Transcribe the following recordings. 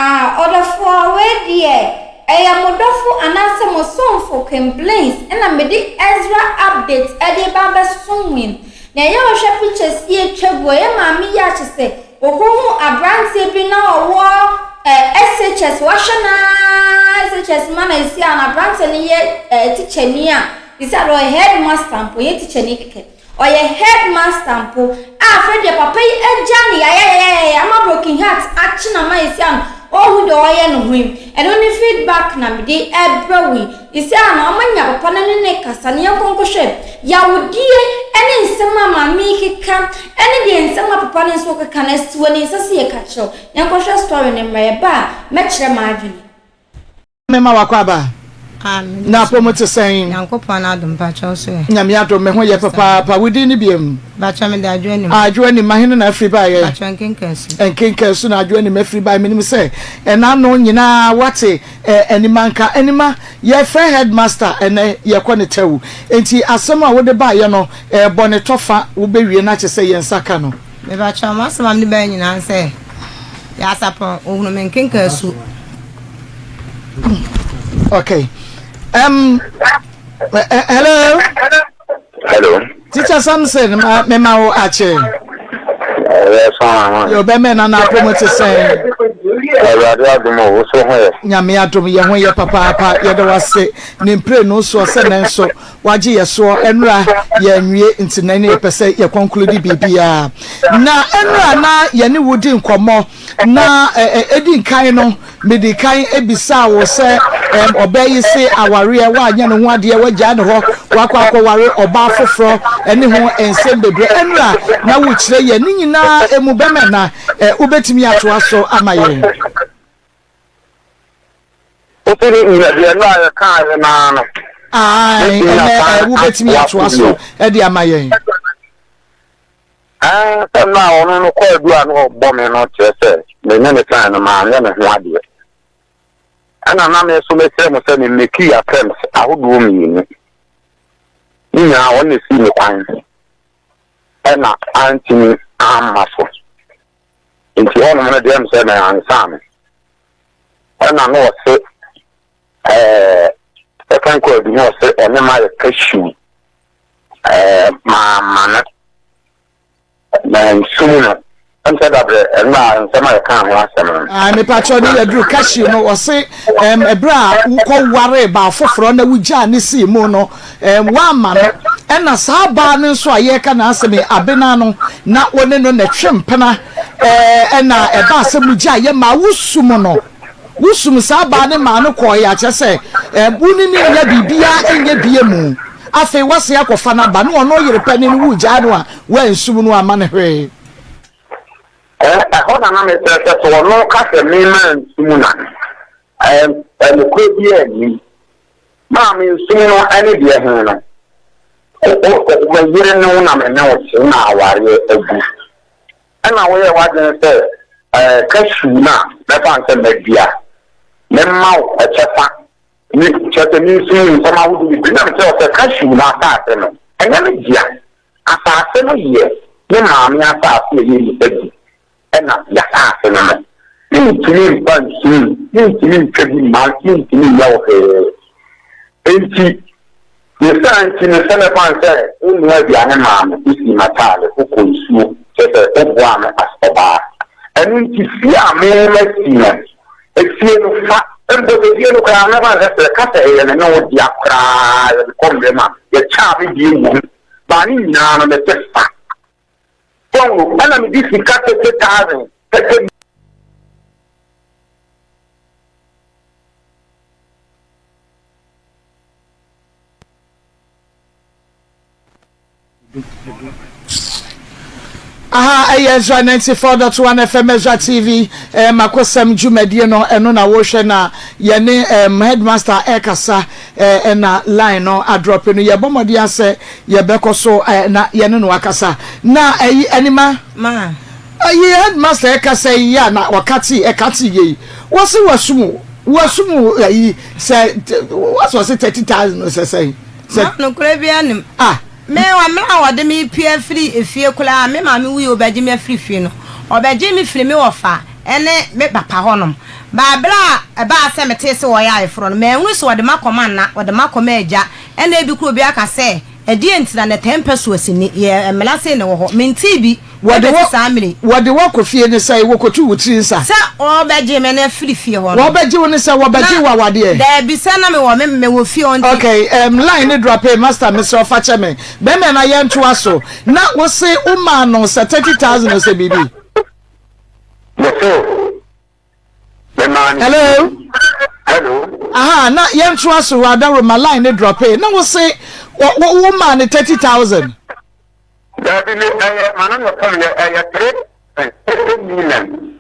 Ah ɔdɔfoɔ wei deɛ ɛyɛ mo dɔfo anaasɛ mo somfo Queen Blaze ɛna mede Ezra update ɛde reba abɛsom mo yi. Na ɛyɛ a wohwɛ pictures yi a atwa gu ɛyɛ maame yi a kyesɛ ɔkɔhuu abranteɛ bi na ɔwɔ eh, SHS wahwɛ no ara SHS ma na ɛsi a na abranteɛ no yɛ eh, tikyani a ɛsi a ɔyɛ headmaster mpo ɛnyɛ tikyani kɛkɛ. Ɔyɛ headmaster mpo a afei deɛ papa yi agya no yayayayaya ama broken heart akye no ama esi ano ɔnhu deɛ ɔyɛ ne ho yi. Ɛno ne feedback na mede ɛbrɛ wo yi. Esi ano ɔmo anya papa no ne ne kasa no yɛnkɔ nkɔhwɛ yawodie ɛne nsɛm a maame yi keka ɛne deɛ nsɛm a papa no nso keka no asi wɔ ne nsa sɛ yɛka kyerɛ wo. Yɛnkɔhwɛ story no mmra yɛba a mɛkyerɛ m'adwene. Mema wakɔ aba. Ah, me Na apɔ te sɛn? Nyankopɔn adom mpakyɛ wo so ɛ? Nyame adom me ho yɛ papaapa. Wo din ne biam? Mpakyɛ me de Adwo Anim. Ah, Adwo Anim, ahene na afiri baeɛ? Mpakyɛ Nkenkansu. Nkenkansu na Adwo Anim afiri baeɛ. Menim sɛ ɛna ano nyinaa woate eh, Anima nka. Anima, yɛfrɛ headmaster ɛnɛ yɛkɔ ne tɛw. Enti asɛm a wode baeɛ no, eh, bɔ ne tɔfa, wobɛwie na kyɛ sɛ yɛn nsa ka no. Mepakyɛw, m'asɛm a mede bae nyinaa ne sɛ, Yasapɔn, ohunu me nkenkansu. Okay. Hello. Hello. Teacher Samson, ma me ma wo ache. Yo be me na na apomo te sɛn. Awurade adom o, wo so ho yɛ. Nyame adom yɛ ho yɛ papaapa yɛda wase ne mprenu soɔ sɛ nanso Wagye yɛ soɔ ɛnora yɛanwie nti nɛ ne yɛpɛ sɛ yɛ conclude biribiara. Na ɛnora na yɛne wo di nkɔmmɔ na ɛdi nkan no medi kan bisaa wo sɛ ɔbaa yi se awareɛ woanyɛ ne ho adeɛ woagyaa ne hɔ woakɔ akɔware ɔbaa foforɔ ɛne ho nsɛm bebree ɛnora na wokyerɛ yɛn ne nyinaa ɛmu bɛmɛ na wobɛtumi atoa so ama yɛn. Wosi ne nyina deɛ no a yɛkaeɛ no ara no. Ae, ɛnɛ ɛ wobɛtumi atoa so de ama yɛn. Ɛɛ sɛ no a ɔno no kɔ adu a na ɔbɔ me no kyerɛ sɛ me ne ne kan no maanyɛ me ho adeɛ. Ɛna na me nso mesrɛ mo sɛ me mekii attempts ahodoɔ mmienu. Ne nyinaa ɔno na esii me kwan ɛna antumi amma so. Nti hɔnom no deɛ mesɛ na ansa me. Ɛna na ɔse ɛɛ second call bi na ɔse ɔne ma yɛ cashew ɛɛ maa ma no na nsum no ɛm sɛ dabrɛ ɛno a nsɛm a yɛkaa ho asɛm no. Ah, mepakyɛw ne yɛduru cashew no ɔse ɛm ɛberɛ a wokɔ waree baa foforɔ na wogyaa ne sii mu no ɛm woamma no ɛna saa baa no nso a yɛreka n'asɛm yi abena no na wo ne no na ɛtwe mpena Ɛɛ, ɛna ɛbaa sɛ mugyaeɛ maa wosum no. Wosum saa baa no maa no kɔeɛ, a kyerɛ sɛ, ɛɛ, wo ne no nnya biribiara nyɛ bie mu. Afei woasan akɔfa no aba, ne ɔno yere panin no woregyaa no a, woansum no amma no hwee. Ɛɛ, ɛhɔ na na mesrɛ sɛ, sɛ ɔno ka sɛ me mansum no a, ɛɛ, nokorɛ biara nnim. Maa mensum no ne deɛ he no, wo, wo, me yere ne wo na me ne wo te na awareɛ agu. Ɛnna woyɛɛ w'adwene sɛ, ɛɛ, cashew no a mɛfa no sɛ madua, mɛma wo kyɛfa, ne, kyerɛ sɛ mensi mu nsɛm ahodoɔ bebree. Na mekyerɛ wo sɛ cashew no asase no, ɛnyɛ me dea. Asase no yɛ me maame asase a ɛyɛ nnipa di, ɛna y'asase no no. Mentumi mfa nsi mu, mentumi ntwa bi mma wo, mentumi nyɛ wo hwee. Enti, Ne saa nti no, sɛ mɛfa no sɛ wonoa aduane maa me, wosii m'ataade, wokɔɔ nsuo, kyerɛ sɛ woboaa me as ɔbaa. Ɛno nti fie a me masi no, efie no fa, mpo sɛ fie no koraa mɛfa no sɛ sɛ yɛka sɛ ɛyɛ me ne wo dea koraa, yɛde kɔ mmerɛ mu a, yɛkyɛ a me deɛ wom, baa ne nyinaa no mese fa. So, ɛna mede sika 30,000, 30. Aha ɛyɛ Ezra 94.1 FM Ezra TV eh, makosɛm dwumadie no ɛno na wohwɛ na yɛne eh, headmaster ɛkasa eh, ɛna line no adrɔpe no yɛbɔ mmɔden asɛ yɛbɛkɔ so eh, na yɛne no akasa na ɛyi eh, anima Ma. Ayi headmaster ɛkasa yi a na ɔka te ɛka te yie wɔsi wɔsum wɔsum ayi sɛ wɔsɔ ɔsi 30,000 no sɛ sɛn sɛ. Ma nokorɛ biara nim. Ah. Me wɔ mmerɛ a wɔde me pue afiri efie koraa me maame wuiɛ ɔbɛgye me afiri fie no ɔbɛgye me firi me wɔfa. ɛne me papa hɔnom. Baa berɛ a ɛbaa sɛ metee sɛ wɔreyɛ ayeforɔ no, manhunu sɛ wɔde me akɔma nna, wɔde me akɔma agya, ɛna ebi koraa obi aka sɛ, Ɛdeɛn nti na nɛtɛɛ mpɛ so asi ni? Yɛ mmara sei na ɛwɔ hɔ. Mentee bi Wɔde wo ɛbɛsi saa mmerɛ yi. Wɔde wo akɔ fie ne sɛn? Wɔkɔtu wo tiri nsa? Sɛ wɔbɛgye me no afiri fie hɔ no. Wɔbɛgye wo ne sɛ wɔbɛgye Na wo awadeɛ? daabi, sɛ na mewɔ me mewɔ fie hɔ nti. Okay, um, line no drɔpee, master mesrɛ wo fa kyɛ me. Bɛrima na yɛntoa so. Na wo se womaa no sɛ 30,000 o sɛ biribi? Mese memaa no Hello? Hello? Aha, na yɛntoa so adaworo ma line no drɔpee. Na wo se wo maa no 30,000? Dabi me ɛyɛ ma no na fam yɛ ɛyɛ 3 million.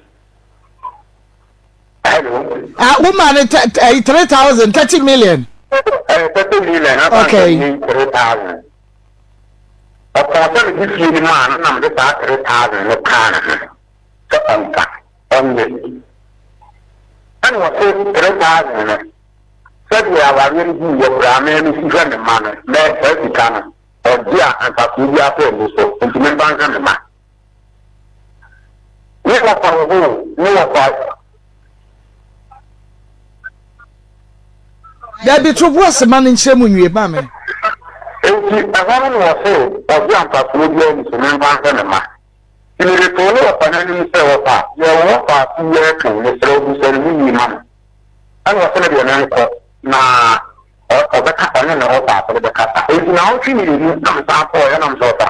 Hello? Ah, wo maa no 3,000, 30 million. Ɛyɛ 30 million. Okay. 3,000. Ɔkɔɔ sɛ mede fie no maa no na mede saa 3,000 no kaa ne ho sɛ ɔmfa ɔnyɛ. Ɛna ɔse 3,000 no, sɛdeɛ awareɛ no guiɛ koraa me mesi hwɛ me mma no, mɛ saa sika no ɔgye a mfasoɔ biara pɛ nni so, nti memfa nhwɛ me mma. Ne wɔfa wɔ hɔ o, ne wɔfa. Dabi to bo ase ma no nkyerɛ mu nwie ma me. Enti ɛhɔ no na ɔse ɔgye a mfasoɔ biara nni so, memfa nhwɛ me mma. Nti mede too ne wɔfa no anim sɛ, Wɔfa, deɛ wo wɔfa ase yi reka yi, mesrɛ wo bisa no mu yie ma me. Ɛna ɔse me deɛ menkɔ na ɔbɛka ɔne ne wɔfa ase no bɛkasa. Enti naawɔtwe mmienu na mesan kɔɔeɛ na mesɛ wɔfa,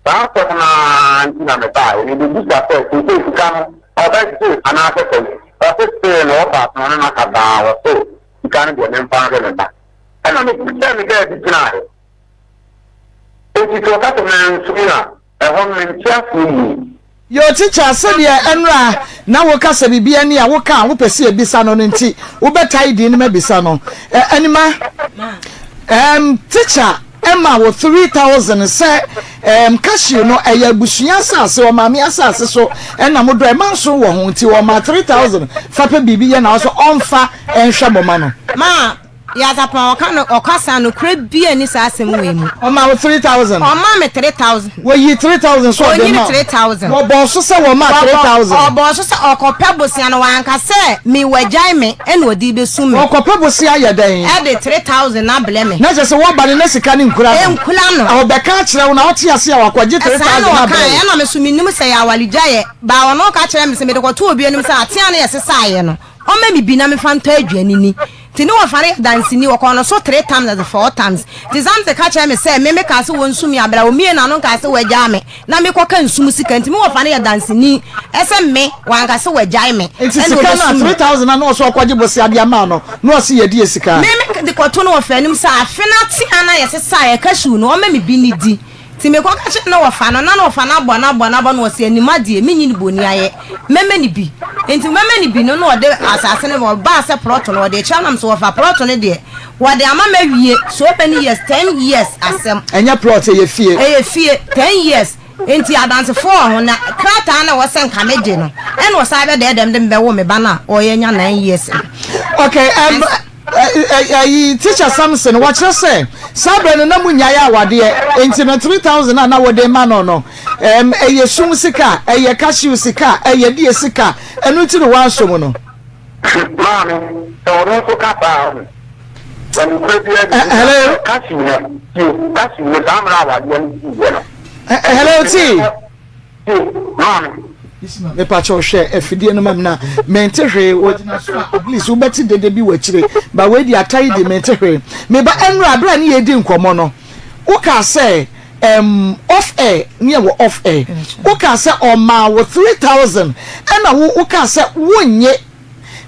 Saa asɛm no ara nti na mebaeɛ. Mebɛbisa sɛ, seesei sika no, ɔbɛgye anaasɛ sɛn? Ɔse see na ɔba so ɔne no aka daa, ɔse sika no deɛ memfa nhwɛ me ba. Ɛna mehyɛɛ me baabi tenaeɛ. Enti sɛ ɔka sɛ mansom no a, ɛhɔ no mente aseɛ yie. Yoo teacher sɛdeɛ ɛnora na woka sɛ biribi ɛne a woka a wopɛ sɛ yɛbisa no no nti wobɛtae din no mabisa no Anima ɛɛm teacher ɛma wo 3000 sɛ ɛɛm cashew no ɛyɛ abusua asase ɔmaame asase so ɛna mo dɔ ɛma nso wɔ ho nti ɔma 3000 fa pɛ biribi yɛ na ɔso ɔmfa ɛnhwɛ mo ma no. Ma Yazapɔn ɔka no ɔkasa nokorɛ biaa nni saa asɛm wei mu. Ɔma wo 3000. Ɔma me 3000. Wɔyii 3000 so ɔde Ɔnyini ma wo. 3000. Wɔbɔɔ so sɛ wɔmaa 3000. Ɔbɔɔ so sɛ ɔkɔpɛ bosea no wanka sɛ me wagyae me ɛna ɔde rebɛsum me. Ɔkɔpɛ bosea ayɛ dɛn? Ɛde 3000 no ablɛ me. Na kyerɛ sɛ wɔba no na sika no nkura no. Ɛnkura no. Ɔbɛka akyerɛ wo na wote ase a wakɔgye 3000 Saa na abrɛ ɔkaeɛ wo. ɛna me nso mennim sɛ ɛyɛ awaregyaeɛ baa ɔno ɔka kyerɛɛ me sɛ mede kɔtoo obi anim sɛ atea no yɛsesaeɛ no ɔmma me bi na memfa ntɔ aduane nni. Nti ne wɔfa no yɛ danseni, wɔkɔɔ no so three times as four times. Nti Samson ka kyerɛɛ me sɛ me mekaa sɛ wɔnsu me a, berɛ a ɔmiee n'ano nkaa sɛ wagyaa me na mekɔka nsu mu sika. Nti me wɔfa no yɛ danseni sɛ me, wanka sɛ wagyae me Nti ɛna sika no a ɔbɛsu me. 3000 a na ɔsɛ ɔkɔgye bosea de ama no na ɔse yɛdi yɛ sika. Me me de kɔto no wɔfa anim sɛ afe no atea no a yɛsesaeɛ cashew no ɔmma me bi nnidi. Nti mekɔka kyerɛɛ ne wɔfa no, na ne wɔfa no abɔ no abɔ no abɔ no, ɔse anim adeɛ, menyi no boni ayɛ, mɛmɛ no bi. Nti mɛmɛ no bi no, na ɔde asase no, ɔbaa sɛ plɔto no, ɔde rekyerɛ nam sɛ wɔfa plɔto no deɛ, wɔde ama mawie, so many years, ten years asɛm. Ɛnyɛ plɔt, ɛyɛ fie. Ɛyɛ fie, ten years. Nti adansefoɔ wɔ ho, na krataa no a ɛwɔ sɛ nka megye no, ɛna ɔsan bɛdɛɛdɛɛ me de me bɛwoo me ba no a ɔreyɛ anya nine years no. Okay, um, Ɛyi teacher Samson wɔkyerɛ sɛ saa berɛ no na mo nyae awadeɛ nti no 3000 a na wode ma no no ɛm ɛyɛ sum sika ɛyɛ cashew sika ɛyɛ deɛ sika ɛno nti no wansom no. Maame sɛ ɔno nso ka saa ho na nokorɛ biara nni mu Hello. Cashew no tie cashew no saa mmerɛ awadeɛ no siiɛ no. Hello tea. Maame. Mepakyɛw hwɛ afidie no ma me na mente hwee ogyina so a at least wobɛte dede bi wɔ akyire ba wei di atayi di mente hwee meba ɛnora abere a ne yɛdi nkɔmmɔ no wokaa sɛ um, off air ne yɛwɔ off air wokaa sɛ ɔmaa wo 3000 ɛna wo wokaa sɛ wonnye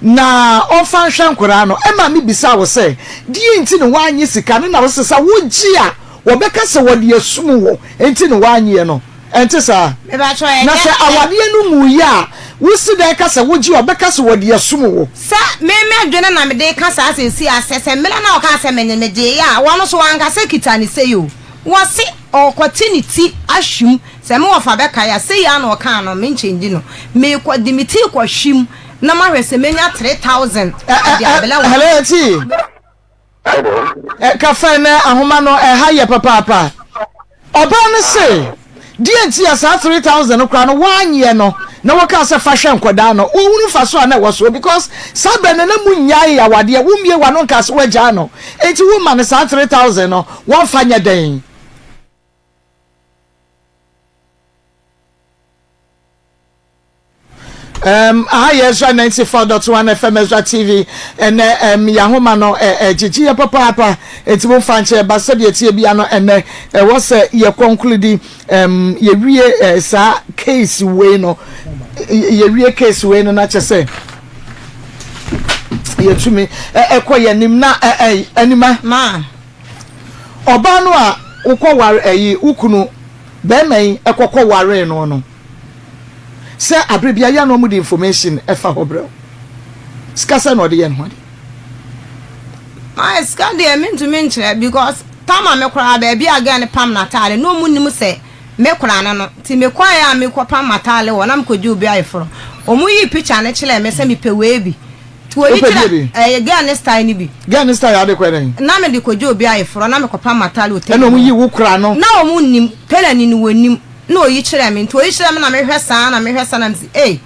na ɔmfa nhwɛ nkoraa no ɛma me bisaa wo sɛ deɛ nti na woanye sika no na wo sɛ sɛ wogye a wɔbɛka sɛ wɔde asum wo nti na woanyeɛ no Ɛnte saa? Mepakyɛw, Na ɛnyɛ sɛ awadeɛ no nwuiɛ a, wosi dɛn ka sɛ wogye a ɔbɛka sɛ wɔde asum wo? Sɛ me m'adwene na mede reka saa seesei a, sɛ sɛ mmerɛ no a ɔkaa sɛ menye megyeeɛ a, wɔno nso wanka sɛ kita no sei o. Wɔse ɔrekɔte ne ti ahwim, sɛ me wɔfa bɛkae a, sei ara na ɔkaa no, menkyɛngyi no. Merekɔ de me ti rekɔhwim na mahwɛ sɛ mɛnya 3000 Ɛ ɛ de ɛ abrɛ wo. Hello, Auntie. Kafɛ nɛ ahoma no ɛha yɛ papaapa. Ɔbaa no se, deɛ nti a saa 3000 no koraa no woanyeɛ no. na wɔkaa sɛ fa hwɛ nkɔdaa no, wohunu mfasoɔ a na ɛwɔ soɔ because saa berɛ no na monnyaee awadeɛ, wommie w'ano nkaa sɛ woagyaa no, enti woma no saa 3000 no, wɔmfa nyɛ dɛn? Um, aha yɛ Ezra 94.1 FM Ezra TV ɛnɛ um, yɛahoma no ɛgyegye yɛ papaapa enti mo mfa nkyɛ ba sɛdeɛ ɛteɛ bia no ɛnɛ ɛwɔ sɛ yɛ conclude um, yɛwie uh, saa case wei no yɛwie case wei no na kyɛ sɛ yɛtumi ɛkɔ yɛn anim na anima ɔbaa no a wokɔ ware ɛyi wo kunu bɛrima yi ɛkɔkɔ waree no no Sɛ abere biara yɛ a na wɔde information ɛfa hɔ brɛ wo. Sika sɛn na ɔde yɛ ne ho ade? My sika deɛ mentumi nkyerɛ because tam a me koraa baabi a girl no pam n'ataade na ɔmo nim sɛ me koraa no no nti me kɔɛ a me kɔ pam m'ataale wɔ na me kɔ gye obi ayeforɔ ɔmo yii picture no kyerɛɛ me sɛ me pɛ wei bi nti wɔyi Wopɛ kyerɛ deɛ bi? ɛyɛ girl ne style no bi. Girl ne style ade kɔ dɛn? Na me de kɔ gye obi ayeforɔ na me kɔ pam m'ataale wɔ Ɛna tailor ɔmo hɔ yii wo koraa no? na ɔmo nim tailor ni no wɔnim. Na oyi kyerɛɛ me, nti oyi kyerɛɛ me na mehwɛ saa na mehwɛ saa na mese ei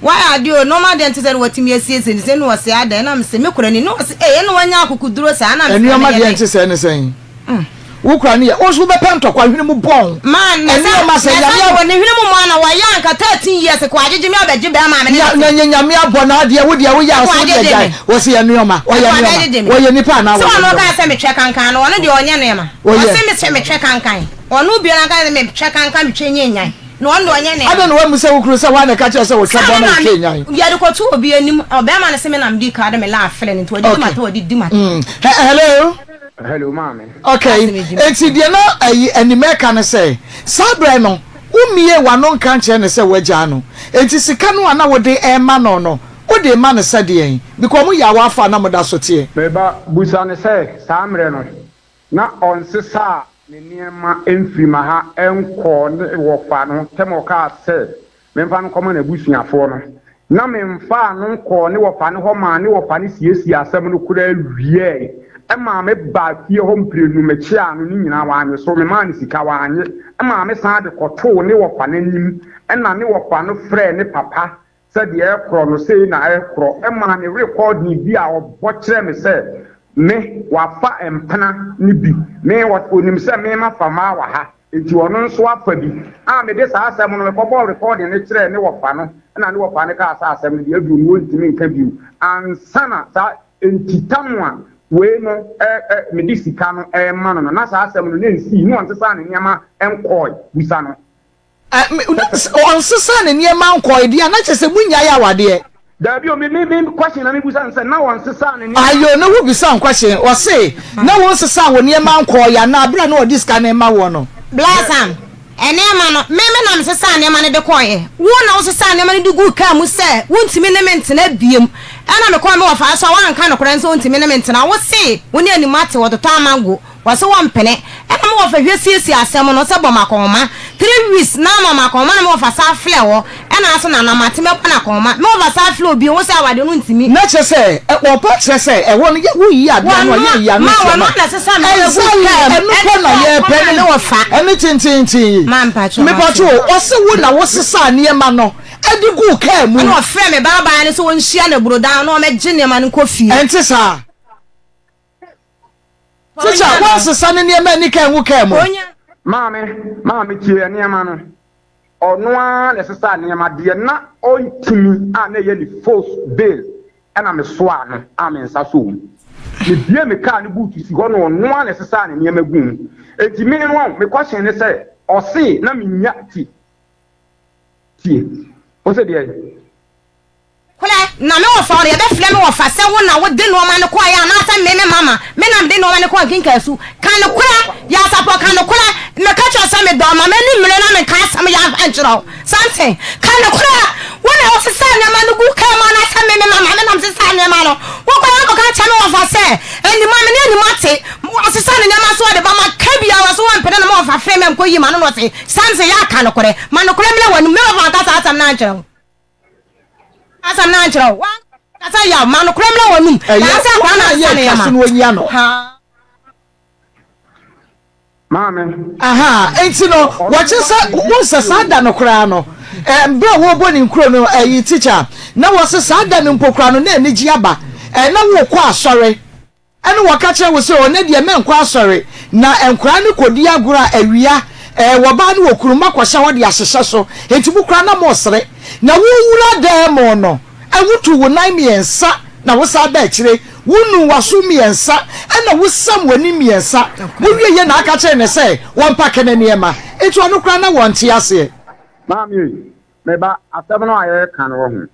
wayɛ adeɛ o, nnoɔma deɛ nte sɛ na watumi asiesie ne sei na ɔse adɛn na mese me kora ni na ɔse ei ɛna wanya akokoduro saa na mese Nnoɔma meyɛ deɛ dɛn. nte sɛɛ ne sɛn? Wo kora no yɛ, wo nso wobɛpɛ ntɔkwa hwene mu bɔn. Man, na sɛ Nnoɔma sɛ na Nyame sɛ ab. wɔ ne hwene mu mɔ na wɔyɛ anka 13 years kɔ agyegye me abɛgye bɛrima a me ne Na no na te. nyɛ Nyame abɔ n'adeɛ wo deɛ woyɛ a Ɛkɔ ɔse wo deɛ agyegye gyae me. wɔse yɛ nnoɔma ɔyɛ Ɛkɔ nnoɔma abɛgyegye me. wɔyɛ nipa anaa Sɛ wɔyɛ ɔno nnoɔma. kaa sɛ metwɛ kankan no ɔno deɛ ɔnyɛ nnoɔma. Ɔyɛ. Ɔse mese metwɛ kankan. Ɔno biara nka sɛ metwɛ kankan metwɛ nyɛ nyan na ɔno deɛ ɔnyɛ ne. Adɛn na woammu sɛ wo kunu sɛ woa na ɛka kyerɛ sɛ wotwɛ Sɛ bɔn me na na wotwɛ nyan? yɛde kɔto obi anim ɔbɛrima no se me na medi ka de me laa fele no nti ɔdidi Okay. mata ɔdidi mata. Mm. He hello. Hello maame. Okay. Asɛm edi Enti deɛ na ayi animɛ ka ne sɛ saa berɛ no wommie w'ano nka nkyerɛ no sɛ woagyaa no. Enti sika no a na wode rema no no wode rema no sɛ deɛn? Because moyɛ awaafo a na moda so teɛ. Me ba, busa no sɛ saa mmerɛ no na ɔnsesaa ne nneɛma mfiri ma ha nkɔɔ ne wɔfa no ntɛm ɔkaa sɛ memfa no nkɔma n'abusuafoɔ no, na memfaa no nkɔɔ ne wɔfa no hɔ maa ne wɔfa no siesiee asɛm no koraa wieɛe, ɛmaa me baa fie hɔ mprenu mekyeaa no ne nyinaa wannye so, memaa no sika wannye, ɛmaa me san de kɔtoo ne wɔfa no anim, ɛna ne wɔfa no frɛɛ ne papa Sɛ deɛ ɛrekorɔ no, sei na ɛrekorɔ. Ɛmaa ne rekɔɔdin bi a ɔbɔ kyerɛɛ me sɛ me, wafa mpena no bi. Me, ɔnim sɛ me mafa mmaa wɔ ha, enti ɔno nso afa bi. A mede saa asɛm no, mekɔbɔɔ rekɔɔdin no kyerɛɛ ne wɔfa no, ɛnna ne wɔfa no kaa sɛ asɛm no deɛ aduru no, wɔntumi nka bio. Ansa na saa, enti tam a wei no, ɛ, ɛ, mede sika no rema no no, na saa asɛm no, na ɛnsii, na ɔnsesaa ne nneɛma nkɔɔe. Bisa no. Ɔnsesaa ne nneɛma nkɔe deɛ a, na kyerɛ sɛ monnyae awadeɛ. Daabi o, me me me question na me busa no sɛ na ɔnsesaa ne nneɛma. Ayo, na wobisa wo question, ɔse na wonsesaa wo nneɛma nkɔe anaa berɛ a na ɔde sika no rema woɔ no? Blessam, Nneɛma no, me me na mesesaa nneɛma no de kɔeɛ. Wo na wosesaa nneɛma no de guu kaa mu sɛ wontumi ne me ntena biom. Ɛna mekɔɔ me wɔfaa so a woanka nokorɛ nso wontumi ne me ntena. Wose wo ne Animate wɔtotɔ amango. Wɔse wɔmpene. Ɛna me wɔfa hwɛ siesie asɛm no sɛ bɔ makɔnhoma 3 weeks na ama makɔnhoma na me wɔfa saa flɛ wɔ ɛna aso nana mate mɛbɔ nakɔnhoma me wɔfa saa flɛ obio wo sɛ awadeɛ no ntimi. Na kyerɛ sɛ wɔpa kyerɛ sɛ ɛhɔ no yɛ wo yi adeɛ ano a yɛ yi ano tia ma exactly ɛno pɛ na yɛ pɛ ne ɛne tententen yi mepatwo o ɔse wo na wo sesaa nneɛma no ɛde guu kaa mu. Ɛna ɔfrɛ me baa baa no sɛ ɔnhyia no aburodan na ɔmɛgye nneɛma no nkɔ fie. Ɛnte saa. Tikya, woansesa ne nneɛma anni kan ngu kaa mu. Maame, maame tie nneɛma no. Ɔno ara na ɛsesaa nneɛma. Deɛ na ɔntumi a na ɛyɛ ne force bill ɛna mesoaa no a me nsa sɔɔ mu. Mebue me kaa no boot si hɔ na ɔno ara na ɛsesaa ne nneɛma guu mu. Enti me no, me question ne sɛ, ɔse na menya ti tie. Wose deɛn? Korɛ, na me wɔfa ɔno, yɛbɛfrɛ me wɔfa sɛ wo na wode nnoɔma no kɔeɛ anaasɛ me, me mama, me na mede nnoɔma no kɔɔ Nkenkasu. Ka nokorɛ, Yasapɔ, ka nokorɛ, meka kyerɛ wo sɛ medɔ wo, ma m'ani mmere na menka asɛm yi nkyerɛ wo. Samson, ka nokorɛ, wo na wosesaa nnoɔma no guu kaa mu anaasɛ me, me mama, me na mesesaa nnoɔma no? Wokɔeɛ akɔka akyerɛ me wɔfa sɛ, Anima, me ne Anima te, ɔsesa ne nnoɔma so ɔde ba, maka biara ɔse ɔmpene na me wɔfa frɛ me a mekɔyii m'ano na ɔse, Samson, yɛ aka nokorɛ, ma nokorɛ mmra w'anom, me wɔfa anka saa asɛm no ankyerɛ wo. Asɛm no ankyerɛ wo. Wankasa yaw. Ma nokorɛ mmra w'anum. Ɛyɛ Na asɛ akwadaa wɔn no a ansesa yɛ ne twa so nneɛma. no wɔnyi ano. Maame. Aha, enti no, wɔkyerɛ sɛ, wohu sɛ saa da no koraa no, Ɛɛ berɛ a wɔrebɔ ne nkuro no ɛyi tikya na wɔse saa da no mpo koraa no na anigye aba. Ɛɛ na wokɔ asɔre. Ɛna wɔka kyerɛ wo sɛ ɔnɛ deɛ mɛnkɔ asɔre na nkwadaa no kɔdi agorɔ a awia ɛɛ wɔbaa ne wɔkunu moakɔhyɛ hɔ de ahyehyɛ so enti mo koraa na moresere na wowura dan mu no wotu wo nan mmiɛnsa na wosan ba akyire wonu w'aso mmiɛnsa ɛna wosam w'ani mmiɛnsa wowieɛ na aka kyerɛ no sɛ wɔmpake ne nneɛma enti ɔno koraa na wɔnte aseɛ. Maame ei, me ba, asɛm no a yɛreka no wahu.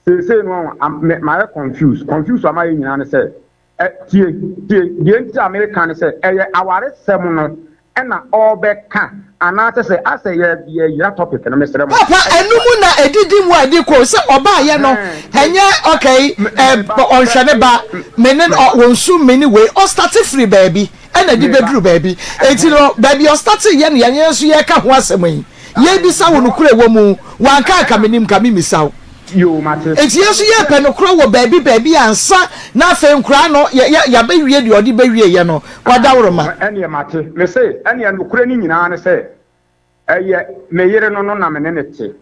Seesei no wahu, am, me, mayɛ confused. Confused a mayɛ nyinaa ne sɛ, ɛ, tie, tie, deɛ nti a mereka ne sɛ, ɛyɛ awaresɛm no na ɔrebɛka anaasɛ sɛ asɛ yɛ, yɛyera topic no, mesrɛ mo. Papa, Ɛyɛ ɛno mu na ɛdidi mu a ɛde kɔ sɛ ɔbaayɛ no Ɛhɛn, tie, ɛnyɛ okay, me, ɛ, me ba, ɔnhwɛ sɛ, ne ba, me, me ne me ɔ, ba, wɔnsu me ne wei, ɔstate firi baabi ɛna ɛde me ba, bɛduru baabi. Enti ɛhɛn, no, baabi a ɔstate yɛ no yɛn yɛn nso yɛreka ho asɛm yi. Yɛrebisa wo nokorɛ wɔ mu, wanka anka menim nka memmisa wo. Yoo, mate. Enti yɛn nso yɛrepɛ nokorɛ wɔ baabi baabi ansa na afei nkoraa no yɛ yɛ yɛabɛwie deɛ ɔde bɛwieɛ no, wadaworoma. Ɛnneɛ mate. Mese, ɛnneɛ nokorɛ no nyinaa ne sɛ, ɛyɛ me yere no no na me ne no te.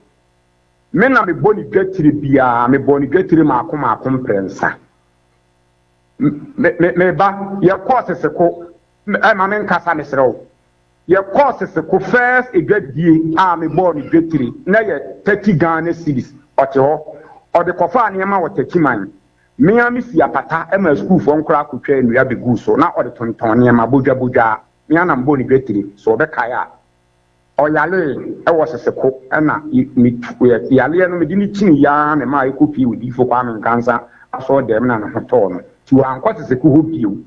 Me na mebɔ ne dwatire biara, mebɔɔ ne dwatire mmaako mmaako mprɛnsa. Me, me, me ba, yɛkɔɔ Seseko, ɛ, ma menkasa mesrɛ wo. Yɛkɔɔ Seseko first edwadie a mebɔɔ no dwetire na yɛ 30 Ghana cedis, ɔte hɔ. Ɔde kɔfaa nneɛma wɔ Techiman. Me ara mesii apata maa sukuufoɔ nkoraa kɔtwaa nnua bɛguu so na ɔde tontɔn nneɛma bodwa bodwaa. Me ara na mebɔɔ no dwetire, so ɔbɛkae a. Ɔyalee wɔ Seseko na metu yareɛ no mede no kyiniiɛ ara na ɛmaa yɛkɔpuee Odiyifo Kwame Nkansah asɔɔdɛm na ne ho tɔɔ no. Nti wankɔ Seseko hɔ bio.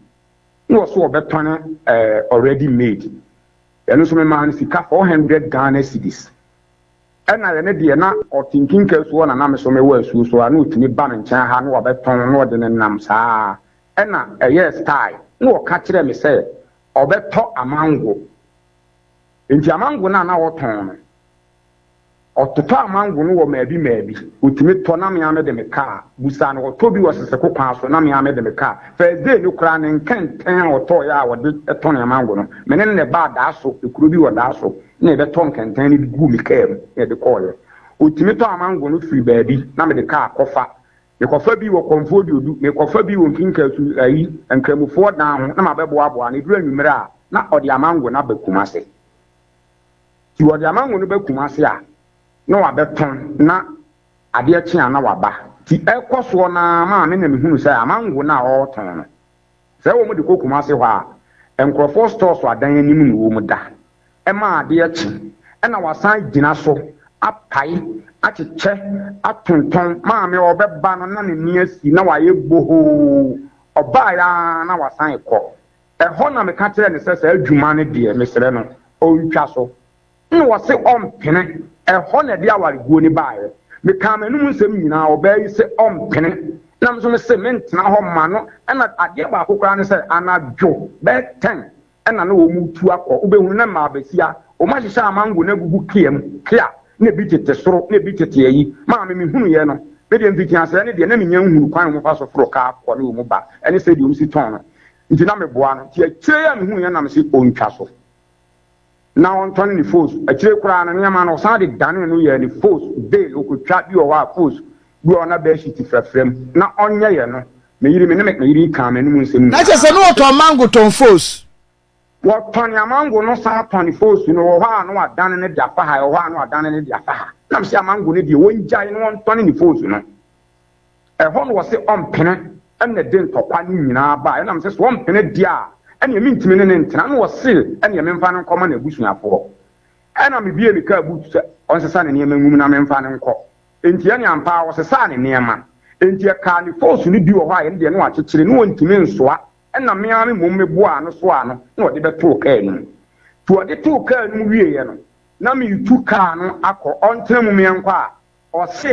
Na ɔso ɔbɛtɔne eh already made. Ɛno nso memaa no sika 400 Ghana cedis. Ɛna ɛno deɛ na ɔte Nkinka asuo hɔ na na me nso mewɔ asuo so a na ɔtumi ba me nkyɛn ha na wabɛtɔn na ɔde nenam saa. Ɛna ɛyɛɛ style na ɔka kyerɛɛ me sɛ ɔbɛtɔ amango. Nti amango no a na ɔtɔn no, Ɔtotɔ amango no wɔ maabi maabi. Otumi tɔ na me ara mede me kaa busa no. Ɔtɔ bi wɔ Seseko kwan so na me ara mede me kaa. First day no koraa ne nkɛntɛn a ɔtɔeɛ a ɔde tɔn amango no, me ne no na ɛbaa Daaso, ekuro bi wɔ Daaso, na yɛbɛtɔ nkɛntɛn no bi guu me kaa mu na yɛde kɔeɛ. Otumi tɔ amango no firi baabi na mede kaa kɔfa. Mekɔfa bi wɔ Kɔmfoɔ Duodu, mekɔfa bi wɔ Nkinkasu, ayi, Nkramofoɔ dan ho na mabɛboaboa ano. Ɛduru anwummerɛ a, na ɔde amango no aba Kumase. Nti wɔde amango no ba Kumase a, na wabɛtɔn na adeɛ kye a na waba. Nti ɛkɔ soɔ no ara maa me na mehunu sɛ amango no a ɔretɔn no, sɛ wɔde kɔ Kumase hɔ a, nkurɔfoɔ stores adan anim na wɔda ma adeɛ kye. Ɛna wasan gyina so apae, akyekyɛ, atontɔn. Maame ɔbɛba no na n'ani asi na wayɛ bohoo. Ɔbaeɛ ara na wasan rekɔ. Ɛhɔ na meka kyerɛɛ no sɛ saa adwuma no deɛ mesrɛ no ɔntwa so. Ɛna ɔse ɔmpene. Ɛhɔ na ɛde awareguo no baeɛ. Mekaa m'anom nsɛm nyinaa, ɔbaa yi se ɔmpene. Ɛna me nso mese mentena hɔ mma no. Ɛna adeɛ baako koraa ne sɛ anadwo bɛyɛ ten ɛna na wɔretu akɔ. Wobɛhunu na mmaabasia, wɔahyehyɛ amango no agugu kea mu, kea, na ebi tete soro, na ebi tete ayi. Maame mehunuiɛ no, me deɛ mfitiaseɛ no deɛ na mennya nhunu kwan a wɔfa so foro kaa kɔ ne wɔn ba, ɛne sɛdeɛ wɔsi tɔn no. Nti na meboa no. Nti akyire yi a mehuiɛ na mese ɔntwa so na ɔntɔne ne fos. Akyire koraa no nneɛma no ɔsan de danee no yɛɛ ne fos bail. Ɔkɔtwa bi wɔ hɔ a fos bi wɔ hɔ na bedsheet frafra mu na ɔnyɛeɛ no. Me yere me ne me yere yi kaa m'anom nsɛm Na kyerɛ sɛ nyinaa. na wɔtɔn mango tɔn fos. Wɔtɔne amango no san tɔne fos no. Ɛwɔ hɔ a na wadane no de afa ha, ɛwɔ hɔ a na wadane no de afa ha. Na mese amango no deɛ wɔngyae na wɔntɔne ne fos no. Ɛhɔ na ɔse ɔmpene ɛna ɛde ntɔkwa no nyinaa baeɛ ɛna mese sɛ ɔmpene deɛ a ɛneɛ mentumi ne no ntena ɛna ɔse ɛneɛ memfa no nkɔma n'abusuafoɔ ɛna mebie me kaa boot sɛ ɔnsesa ne nneɛma ngu mu na memfa no nkɔ enti ɛne ampa ara ɔsesaa ne nneɛma enti ɛkaa ne force no bi wɔ hɔ a ɛno deɛ na wakyekyere na ɔntumi nsoa ɛna me ara me mmom meboaa no soaa no na ɔde bɛtoo kaa no mu nti ɔde too kaa no mu wieɛ no na meretu kaa no akɔ ɔntena mu meɛnkɔ a Ɔse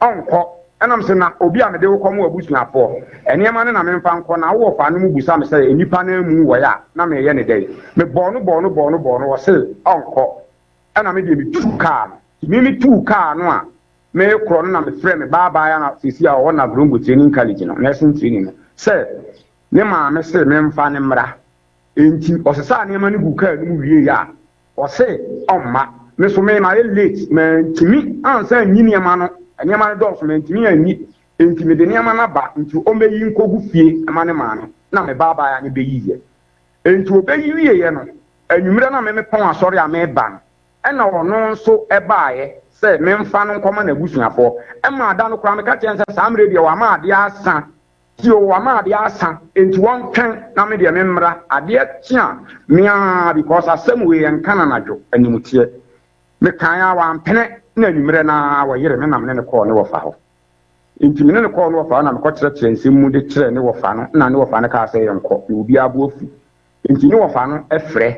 ɔnkɔ, ɛna mese na obi a mede wo kɔma w'abusuafoɔ, nneɛma no na memfa nkɔ, na wo wɔfa no mu busa me sɛ nnipa no amu wɔyɛ a na meyɛ no dɛn? Mebɔɔ no bɔɔ no bɔɔ no bɔɔ no, ɔse ɔnkɔ, ɛna me deɛ metuu kaa no. Nti me metuu kaa no a merekorɔ no na mefrɛɛ me ba abaayewa no a seesei a ɔwɔ Navrongo Training College no, nursing training no, sɛ ne maame se memfa no mmra. Enti ɔsesaa nneɛma no guu kaa no mu wieeɛ a, Ɔse ɔmma. Me nso me mayɛ late, mantumi ansan anyi nneɛma no, nneɛma no dɔɔso, mantumi anyi, enti mede nneɛma no aba, nti ɔmmɛyi nkɔgu fie ma ne maame, na me ba abaayewa no bɛyiiɛ. Enti ɔbɛyi wieeɛ no, anwummerɛ no a me mepɔn asɔre a mereba no, ɛna ɔno nso baeɛ sɛ memfa no nkɔma n'abusuafoɔ. Ɛmaa da no koraa meka kyerɛɛ no sɛ saa mmerɛ yi deɛ wama adeɛ asa, Tio, wama adeɛ asa enti wɔntwɛn na me deɛ me mmra, adeɛ kye a me ara because asɛm wei yɛnka no anadwo, animteɛ. Me kaeɛ ara wampene na anwummerɛ no ara wɔyere me na me ne no kɔɔ ne wɔfa hɔ. Enti me ne no kɔɔ ne wɔfa hɔ na mekɔ kyerɛkyerɛ nsɛm mu de kyerɛɛ ne wɔfa no na ne wɔfa no kaa sɛ yɛnkɔ na obiara bo afu. Enti ne wɔfa no frɛ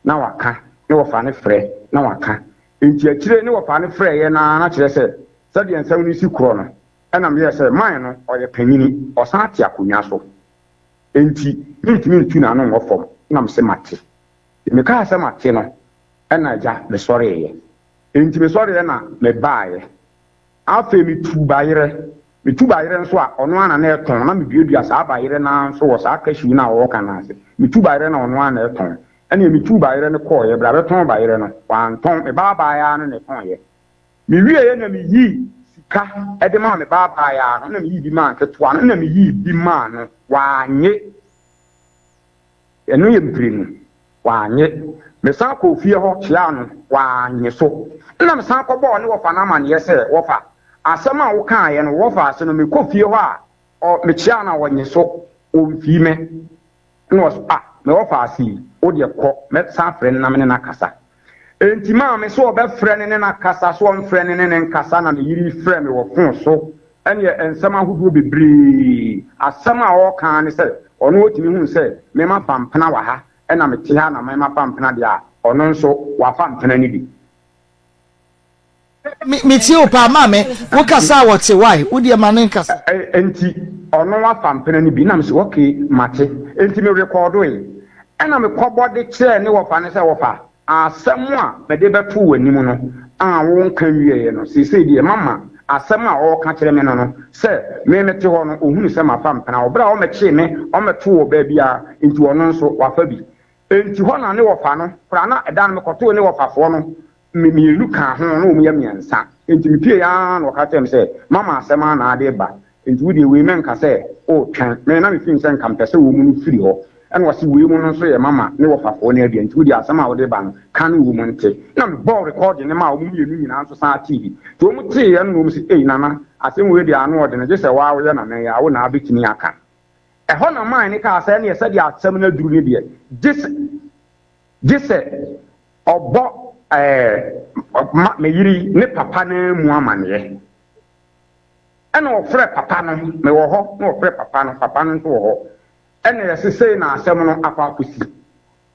na waka, ne wɔfa no frɛ na waka. Enti akyire ne wɔfa no frɛeɛ no ara na kyerɛ sɛ sɛdeɛ nsɛm no si korɔ no Ɛna meyɛɛ sɛ, Man no, ɔyɛ panyini, ɔsan te akonnwa so, enti mentumi ntu n'ano nwɔ fam. Ɛna mese, Mate. Deɛ mekaa sɛ mate no, ɛna agya, mesɔreeɛ. Enti mesɔreeɛ na mebaeɛ. Afei metuu bayerɛ. Metu bayerɛ nso a, ɔno ara na na ɛtɔn. Na meduadua saa bayerɛ no ara nso wɔ saa cashew no a wɔreka no ase. Metu bayerɛ no a, ɔno ara na ɛtɔn. Ɛnneɛ metuu bayerɛ no kɔeɛ. Berɛ a bɛtɔn bayerɛ no, wantɔn. Me ba baaeɛ ara no na ɛtɔneeɛ. Mewieeɛ na meyii sika de maa me ba abaayaa no, ɛna meyii bi maa nketewa no, ɛna meyii bi maa no, wannye. Ɛno yɛ mprenu, wannye. Mesan kɔɔ fie hɔ kyeaa no, wannye so. Ɛna mesan kɔbɔɔ ne wɔfa no amaneɛ sɛ, Wɔfa, asɛm a wokaaeɛ no, wɔfa ase no, mekɔ fie hɔ a, ɔ, mekyea no a, ɔnnye so, ɔmfii me. Ɛna ɔse, Ah, me wɔfaase yi, wo deɛ kɔ, mɛsan afrɛ no na me ne no akasa. Enti maame sɛ ɔbɛfrɛ no ne no akasa, sɛ ɔmfrɛ no ne no nkasa, na me yere yi frɛɛ me wɔ fon so, ɛneɛ nsɛm ahodoɔ bebree. Asɛm a ɔreka ara ne sɛ, ɔno ɔtumi hunu sɛ me mafa mpena wɔ ha, ɛna mete ha na me mafa mpena deɛ a, ɔno nso wafa mpena no bi. Me me tie wo paa maame wo kasa a wɔte why wo deɛ ma ne nkasa. Enti ɔno wafa mpena no bi na mese okay mate enti me rekɔɔdoe ɛna me kɔbɔ de kyerɛɛ ne wɔfa no sɛ wɔfa asɛm a mede bɛtoo w'anim no a wo nka nwieɛ no seesei deɛ mama asɛm a ɔɔka kyerɛ me no no sɛ me mete hɔ no ɔhunu sɛ mafa mpena wɔ berɛ a ɔmɛkyee me ɔmɛtoo wɔ baabiara enti ɔno nso wafa bi enti hɔ na ne wɔfa no koraa na ɛda no mekɔtoo ne wɔfafoɔ no Me mmienu kaa ho, na wɔyɛ mmiɛnsa. Enti mepuei ara na wɔka kyerɛɛ me sɛ, Mama asɛm ara na ade reba, enti wo deɛ wei mɛnka sɛ woretwɛn. Me na mefii sɛ nka mepɛ sɛ wɔn no firi hɔ. Ɛna ɔse, Wei mu no nso yɛ mama ne wɔfafoɔ no aduan, enti wo deɛ asɛm a wode reba no, ka ne wɔn nte. Ɛna mebɔɔ rekɔɔde no maa wɔn mmienu nyinaa nso san tee bi. Nti wɔn teeɛ no na wɔn se, Ei Nana, asɛm wei deɛ ano ɔdene, gye sɛ wo ara woyɛ Nana yi a, wo na wobɛtumi aka. Ɛhɔ na man no kaa sɛ, Ɛneɛ sɛdeɛ asɛm no aduru no deɛ, gye sɛ, gye sɛ Ɔbɔ ɛɛ ma me yere yi ne papa no ara mu amaneɛ. Ɛna ɔfrɛ papa no, mewɔ hɔ na ɔfrɛ papa no, papa no nso wɔ hɔ. Ɛna yɛse sei na asɛm no akɔ akɔsi.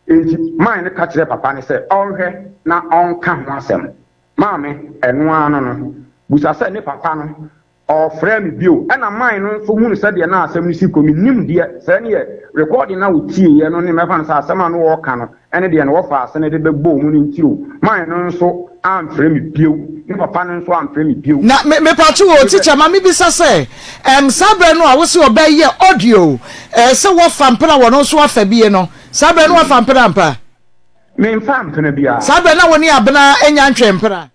Enti man no ka kyerɛɛ papa no sɛ ɔnhwɛ na ɔnka ho asɛm. Maame, ɛno ara no no, busa sɛ ne papa no Ɔfrɛɛ me bio, ɛna man no nso hunu sɛdeɛ na asɛm no si kɔ. Mennim deɛ, sɛ ɛneɛ recording no a wɔtieeɛ no ne mɛfa no sɛ asɛm a na wɔreka no ne deɛ na wɔfaa ase no de bɛbɔɔ mu no nti o, man no nso amfrɛ me bio, ne papa no nso amfrɛ me bio. Na me mepatwo o teacher ma me bisa sɛ ɛm saa berɛ no a wose ɔbɛ yɛ audio ɛɛ sɛ wɔfa mpena wɔno nso afa bie no saa berɛ no wafa mpena ampa? Menfaa mpena biara. Saa berɛ na wo ne Abena anya ntwee mpena?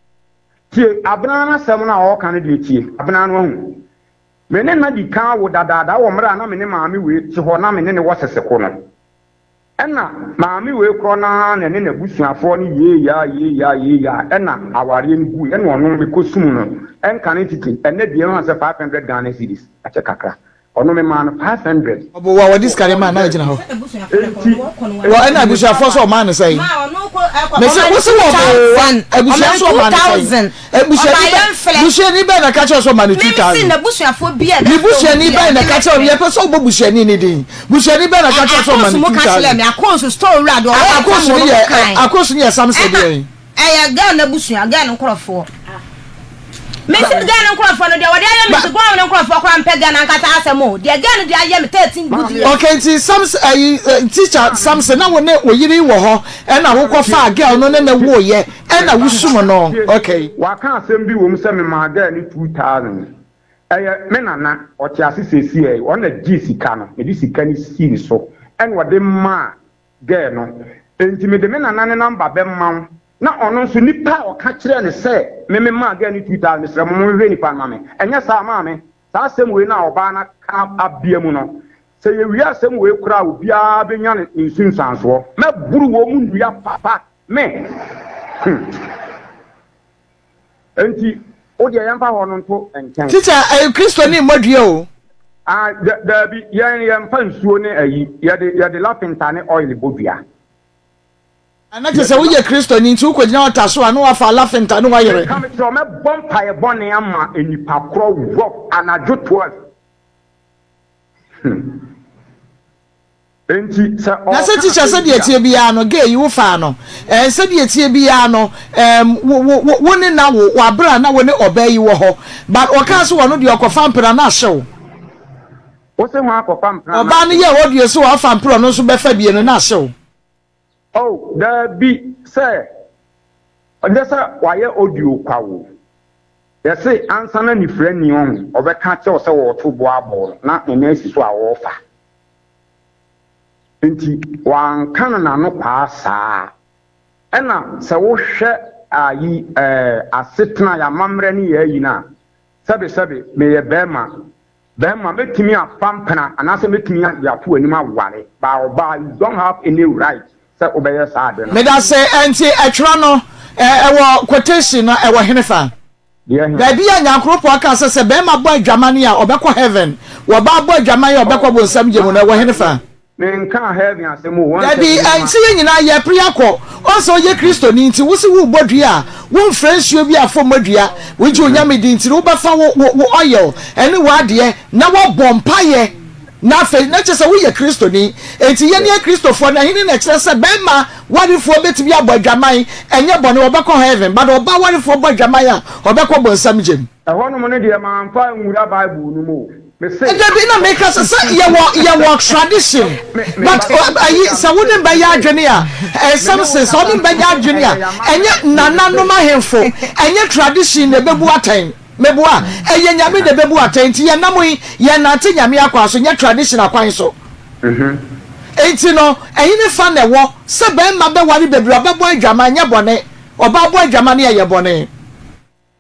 Tie Abena no asɛm no a ɔreka no deɛ tie. Abena no ahu. Me ne no adi kan awo dadaada wɔ mmerɛ a na me ne maame wei te hɔ na me ne no wɔ seseko no. Ɛna maame wei korɔ no ara na ɛne n'abusuafoɔ no yeeyaa yeeyaa yeeyaa ɛna awareɛ no guui ɛna ɔno mekɔ sum no ɛnkane titi ɛnɛ deɛ ɛhu sɛ 500 Ghana cedis akyɛ kakra. Ɔno me maa no 500. Ɔbo wa wɔde sika de maa na egyina hɔ. Enti. Wɔ ɛna abusuafoɔ sɛ ɔmaa no sɛn. Mese wose wɔ ɔbo wa abusua so ɔmaa no sɛn. Abusuani bɛ busuani bɛn na ka kyerɛ sɛ ɔmaa no 2000. Ne busuani bɛn na ka kyerɛ yɛpɛ sɛ ɔbɔ busuani ne din. Busuani bɛn na ka kyerɛ sɛ ɔmaa no 2000. Akosu ne yɛ akosu ne yɛ samson deɛ. Ɛyɛ girl no abusua, girl no nkorɔfoɔ. Mese girl no nkorɔfoɔ no deɛ wɔde ayɛ me nti girl no nkorɔfoɔ koraa mpɛ girl no ankasa asɛm o. Deɛ girl no de ayɛ me 13 good years. Okay nti Samson ayi eh, teacher Samson na wo ne wo yere wɔ hɔ ɛna wo kɔ faa girl no ne ne wo yɛ ɛna wo sum no okay. Waka asɛm bi wom sɛ memaa girl no 2000. Ɛyɛ me nana, ɔte ase seesei, ɔno na gyee sika no, mede sika no sii ne so ɛna ɔde maa girl no. Enti mede me nana ne number bɛma wo. Na ɔno nso nipa a ɔka kyerɛɛ no sɛ me me maa girl no 2000 mesrɛ mo monhwehwɛ nipa no ma me ɛnyɛ saa maame saa asɛm wei no a ɔbaa no aka abea mu no sɛ yɛwie asɛm wei koraa a obiara bɛnya ne nsunsuansoɔ mɛboro wɔn mu nnua papa me hmm. Enti wo deɛ yɛmfa hɔ no nto nkyɛn. Teacher, ɛyɛ Kristoni mmɔ dua o. Ah, daabi, yɛn yɛmfa nsuo ne ayi, yɛde yɛde lafinta ne oil bɔ dua. Ana kyerɛ sɛ woyɛ Kristoni nti wokɔgyina ɔta so a na wafa lafinta ne wayere. Meka mekyerɛ wo, mɛbɔ mpaeɛ bɔne ama nnipa korɔ rough anadwo 12. Hmm. Enti sɛ Na sɛ ɔɔka teacher asɛm sɛdeɛ bi a. ɛteɛ biara no gay yi wo faa no ɛɛ sɛdeɛ ɛteɛ biara no ɛɛm wo wo wo wo ne na wo wɔ abere a na wo ne ɔbaa yi wɔ hɔ but ɔkaa sɛ ɔno deɛ ɔkɔfa mpena na ahye wo. Wo se hwan akɔfa mpena na Ɔbaa no ahye yɛɛ wo? audio sɛ wafa mpena ɔno nso bɛfa bie no na ahye wo. Oh daabi sɛ ɔnyɛ sɛ wayɛ audio kwa o. Yɛse ansa na nifirani ɔho ɔbɛka akyerɛ wo sɛ wɔɔto boɔ abɔɔ no na ne nan asi so a ɔɔfa. Nti wanka no n'ano kwaa saa. Ɛna sɛ wohwɛ ayi ɛɛ asetena yɛn amammerɛ ne yɛn ayi no a, sɛbe sɛbe meyɛ bɛɛma, bɛɛma mɛtumi afa mpena anaasɛ mɛtumi de ato w'anim aware, but ɔbaa you don't have any right sɛ wobɛyɛ saa ade no. Medase, ɛnti ɛtwerɛ no ɛwɔ quotation no ɛwɔ henefa? Deɛ he? Baabi a Nyankoropɔn kaa sɛ sɛ bɛɛma bɔ adwamane a ɔbɛkɔ heaven, wɔ ɔbaa bɔ adwaman a ɔbɛkɔ Oh, bonsam gya mu no, ɛwɔ maame, henefa? menkaa heaven asɛm o, wɔn sɛ Dabi, mema. ɛnse yɛn nyinaa yɛpere akɔ. Ɔn sɛ woyɛ Kristoni nti, wose worebɔ dua a, womfrɛ nsuo bi a fam dua. Wogye Onyame di nti no, wobɛfa wo, wo, wo oil ɛne w'adeɛ na woabɔ mpaeɛ. Na afei, na kyerɛ sɛ woyɛ Kristoni. Enti yɛn Akristofoɔ no, ɛhene na ɛkyerɛ sɛ bɛrima warefoɔ bɛtumi abɔ adwaman, ɛnyɛ bɔne, ɔbɛkɔ heaven, but ɔbaa warefoɔ bɔ adwaman a, ɔbɛkɔ bonsam gyem. Ɛhɔnom no deɛ, mamfa anwura Bible no mu o. Mese. Dabi, na meka sɛ, sɛ yɛwɔ, yɛwɔ tradition, but ayi, sɛ wo ne me bɛyɛ adwene a, ɛnsɛm se, sɛ wo ne me bɛyɛ adwene a, ɛnyɛ nananom ahemfo, ɛnyɛ tradition na ɛbɛbu atɛn. Meboa? Ɛyɛ Nyame na ɛbɛbu atɛn nti yɛnam yi, yɛnnante Nyame akwan so, nyɛ tradition akwan so. Nti no, ɛhene fa na ɛwɔ sɛ bɛɛma bɛware bebree, ɔbɛbɔ adwaman, nyɛ bɔne, ɔbaa bɔ adwaman no ɛyɛ bɔne.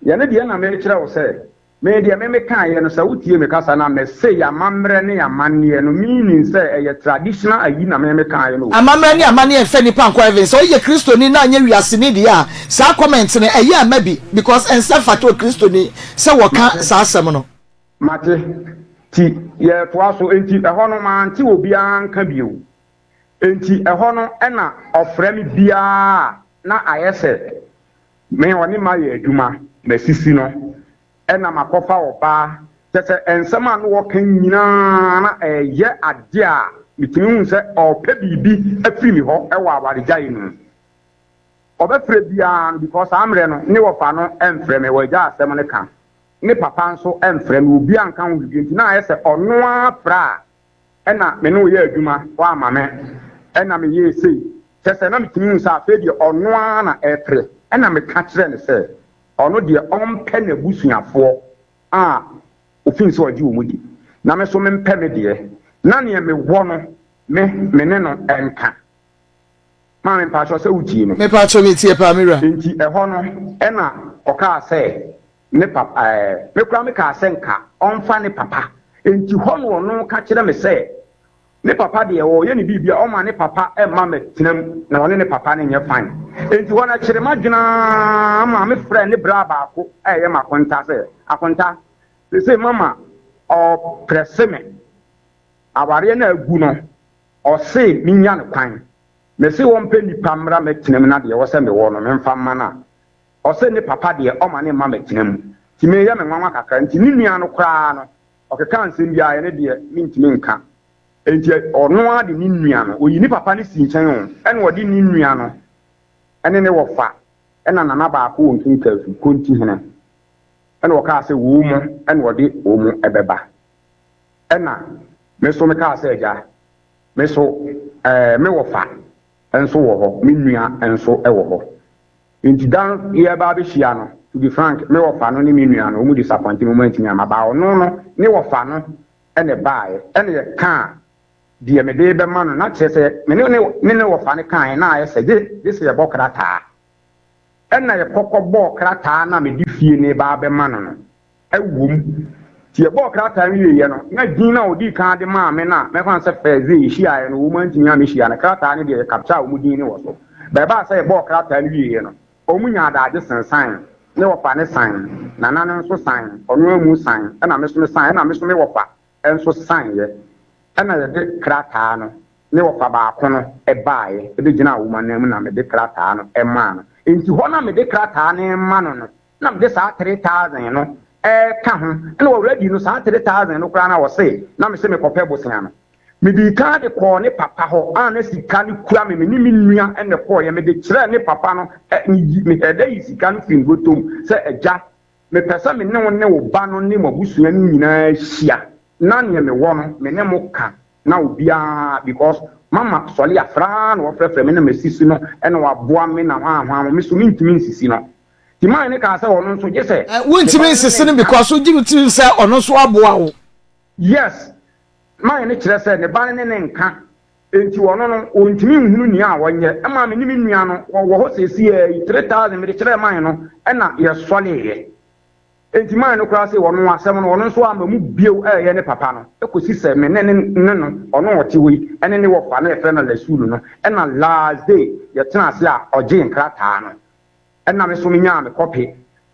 Yɛno deɛ na merekyerɛ wo sɛ, me deɛ me mekaeɛ no sɛ wotie me kasa no a, mese yɛn amammerɛ ne yɛn amanneɛ no meaning sɛ ɛyɛ traditional ayi na me mekaeɛ no o. Amammerɛ ne amanneɛ mfa nnipa nkɔ heaven. Sɛ woyɛ Kristoni na anyɛ wiaseni deɛ a, saa comment no ɛyɛ a ma bi because ɛnsɛ mfata okristoni sɛ wɔka Mate. saa asɛm no. Mate. Nti yɛretoa so. Enti ɛhɔ no mante obiara nka bio. Enti ɛhɔ no na ɔfrɛ me biara a na ayɛ sɛ me ɔne mayɛ adwuma, masisi no. Ɛna makɔfa ɔbaa. Kyerɛ sɛ nsɛm a na ɔka nyinaa na ɛyɛ adeɛ a metumi hu sɛ ɔrepɛ biribi afiri me hɔ wɔ awaregyaeɛ no mu. Ɔbɛfrɛ biara no because saa mmerɛ no ne wɔfa no mfrɛ me, wagya asɛm no ka. Ne papa nso mfrɛ me, obiara nka ho biribi nti na ayɛ sɛ ɔno ara frɛ a ɛna me ne wo yɛ adwuma, woamma me, ɛna meyɛɛ sei. Kyerɛ sɛ na metumi hu sɛ afei deɛ ɔno ara na ɛrepere. Ɛna meka kyerɛɛ no sɛ ɔno deɛ ɔmpɛ n'abusuafoɔ a ɔfii sɛ ɔgye wɔn di, na me nso mempɛ me deɛ, na neɛ mewɔ no me me ne no nka. Maame mpakyɛw sɛ wotie me? Mepakyɛw metie paa me wura. Enti ɛhɔ no ɛna ɔkaa sɛ ne papa ɛɛ me koraa mekaa sɛ nka ɔmfa ne papa. Enti hɔ na ɔno ka kyerɛ me sɛ ne papa deɛ ɔɔyɛ ne biribi a ɔma ne papa mma mɛtena mu na ɔne ne papa no nyɛ fine. Enti hɔ no ɛkyere m'adwene ara maa me frɛɛ ne braa baako a ɛyɛ m'akonta sɛ, Akonta, seesei mama ɔɔprɛse me awareɛ no a agu no Ɔse menya no kwan. Mese ɔmpɛ nipa mmra mɛtena mu na deɛ ɛwɔ sɛ mewɔ no memfa mma no a, ɔse ne papa deɛ ɔma ne mma mɛtena mu. Nti meyɛ me nwanwa kakra. Nti ne nua no koraa no ɔkekaa nsɛm bi a ɛno deɛ mentumi nka. Nti ɔno ara de ne nua no, ɔyi ne papa no si nkyɛn o, ɛna ɔde ne nua no ne ne wɔfa ɛna nana baako wɔ Nkenkasu, Kontihene, ɛna ɔkaa sɛ wɔ mu ɛna ɔde wɔn bɛba. Ɛnna me nso mekaa sɛ, Agya, me nso, ɛɛ, me wɔfa nso wɔ hɔ, me nua nso wɔ hɔ. Enti da no yɛreba abɛhyia no, to be frank, me wɔfa no ne me nua no, wɔn disappoint me, wɔantumi amma. But ɔno no, ne wɔfa no na ɛbaeɛ, ɛnna yɛkaa deɛ mede rebɛma no, na kyerɛ sɛ, me ne ne ne wɔfa no kaeɛ, na ayɛ sɛ gye gye sɛ yɛbɔ krataa. Ɛna yɛkɔ kɔbɔɔ krataa no a mede fie no reba abɛma no no wom. Nti yɛbɔɔ krataa no wieeɛ no, na din no a ɔdii kan de maa me no a mɛfa no sɛ first day yɛhyiaeɛ no wɔn antumi ammɛhyia no, krataa no deɛ yɛ capture wɔn din no wɔ so. But ɛbaa sɛ yɛbɔɔ krataa no wieeɛ no, wɔn nyaa adagye sensan, ne wɔfa no san, Nana no nso san, ɔno amu san, ɛna me nso me san, ɛna me nso me wɔfa nso saneeɛ. Ɛna yɛde krataa no ne wɔfa baako no baeɛ bɛgyinaa wɔn ananmu na mede krataa no maa no. Enti hɔ no a mede krataa no rema no no, na mede saa 3000 no reka ho. Ɛna already no saa 3000 no koraa no a ɔse na mese mekɔpɛ bosea no, medii kan de kɔɔ ne papa hɔ a na sika no kura me, me ne me nua na ɛkɔeɛ. Mede kyerɛɛ ne papa no, meyi, mehɛɛ da yi sika no firii ne bɔtɔ mu sɛ, Agya, Mepɛ sɛ me ne wo ne wo ba no ne mo abusua no nyinaa hyia na neɛ mewɔ no me ne mo ka na obiara because mama sɔle a frɛ ara na wɔfrɛfrɛ me na masisi no na waboa me na hwan hwan mo me so mentumi nsisi no nti man no kaa sɛ ɔno nso gye sɛ ne ba Wontumi no ne nsisi no nka. because wogye tom sɛ ɔno nso aboa wo. Yes, man no kyerɛ sɛ ne ba no ne ne nka nti ɔno no ɔntumi nhunu nea ɔnyɛ ɛma me ne me nua no wɔwɔ hɔ seesei yi 3000 mede kyerɛɛ man no ɛna yɛsɔleeɛ nti man no koraa se ɔno asɛm no ɔno nso amma mu bio ɛyɛ ne papa no ɛkɔsi sɛ me ne ne ne no ɔno ɔte hɔ yi ɛne ne wɔfa no yɛfrɛ no Lasulu no ɛna last day yɛtena ase a ɔgyee nkrataa no ɛna me so menyaa me kɔpe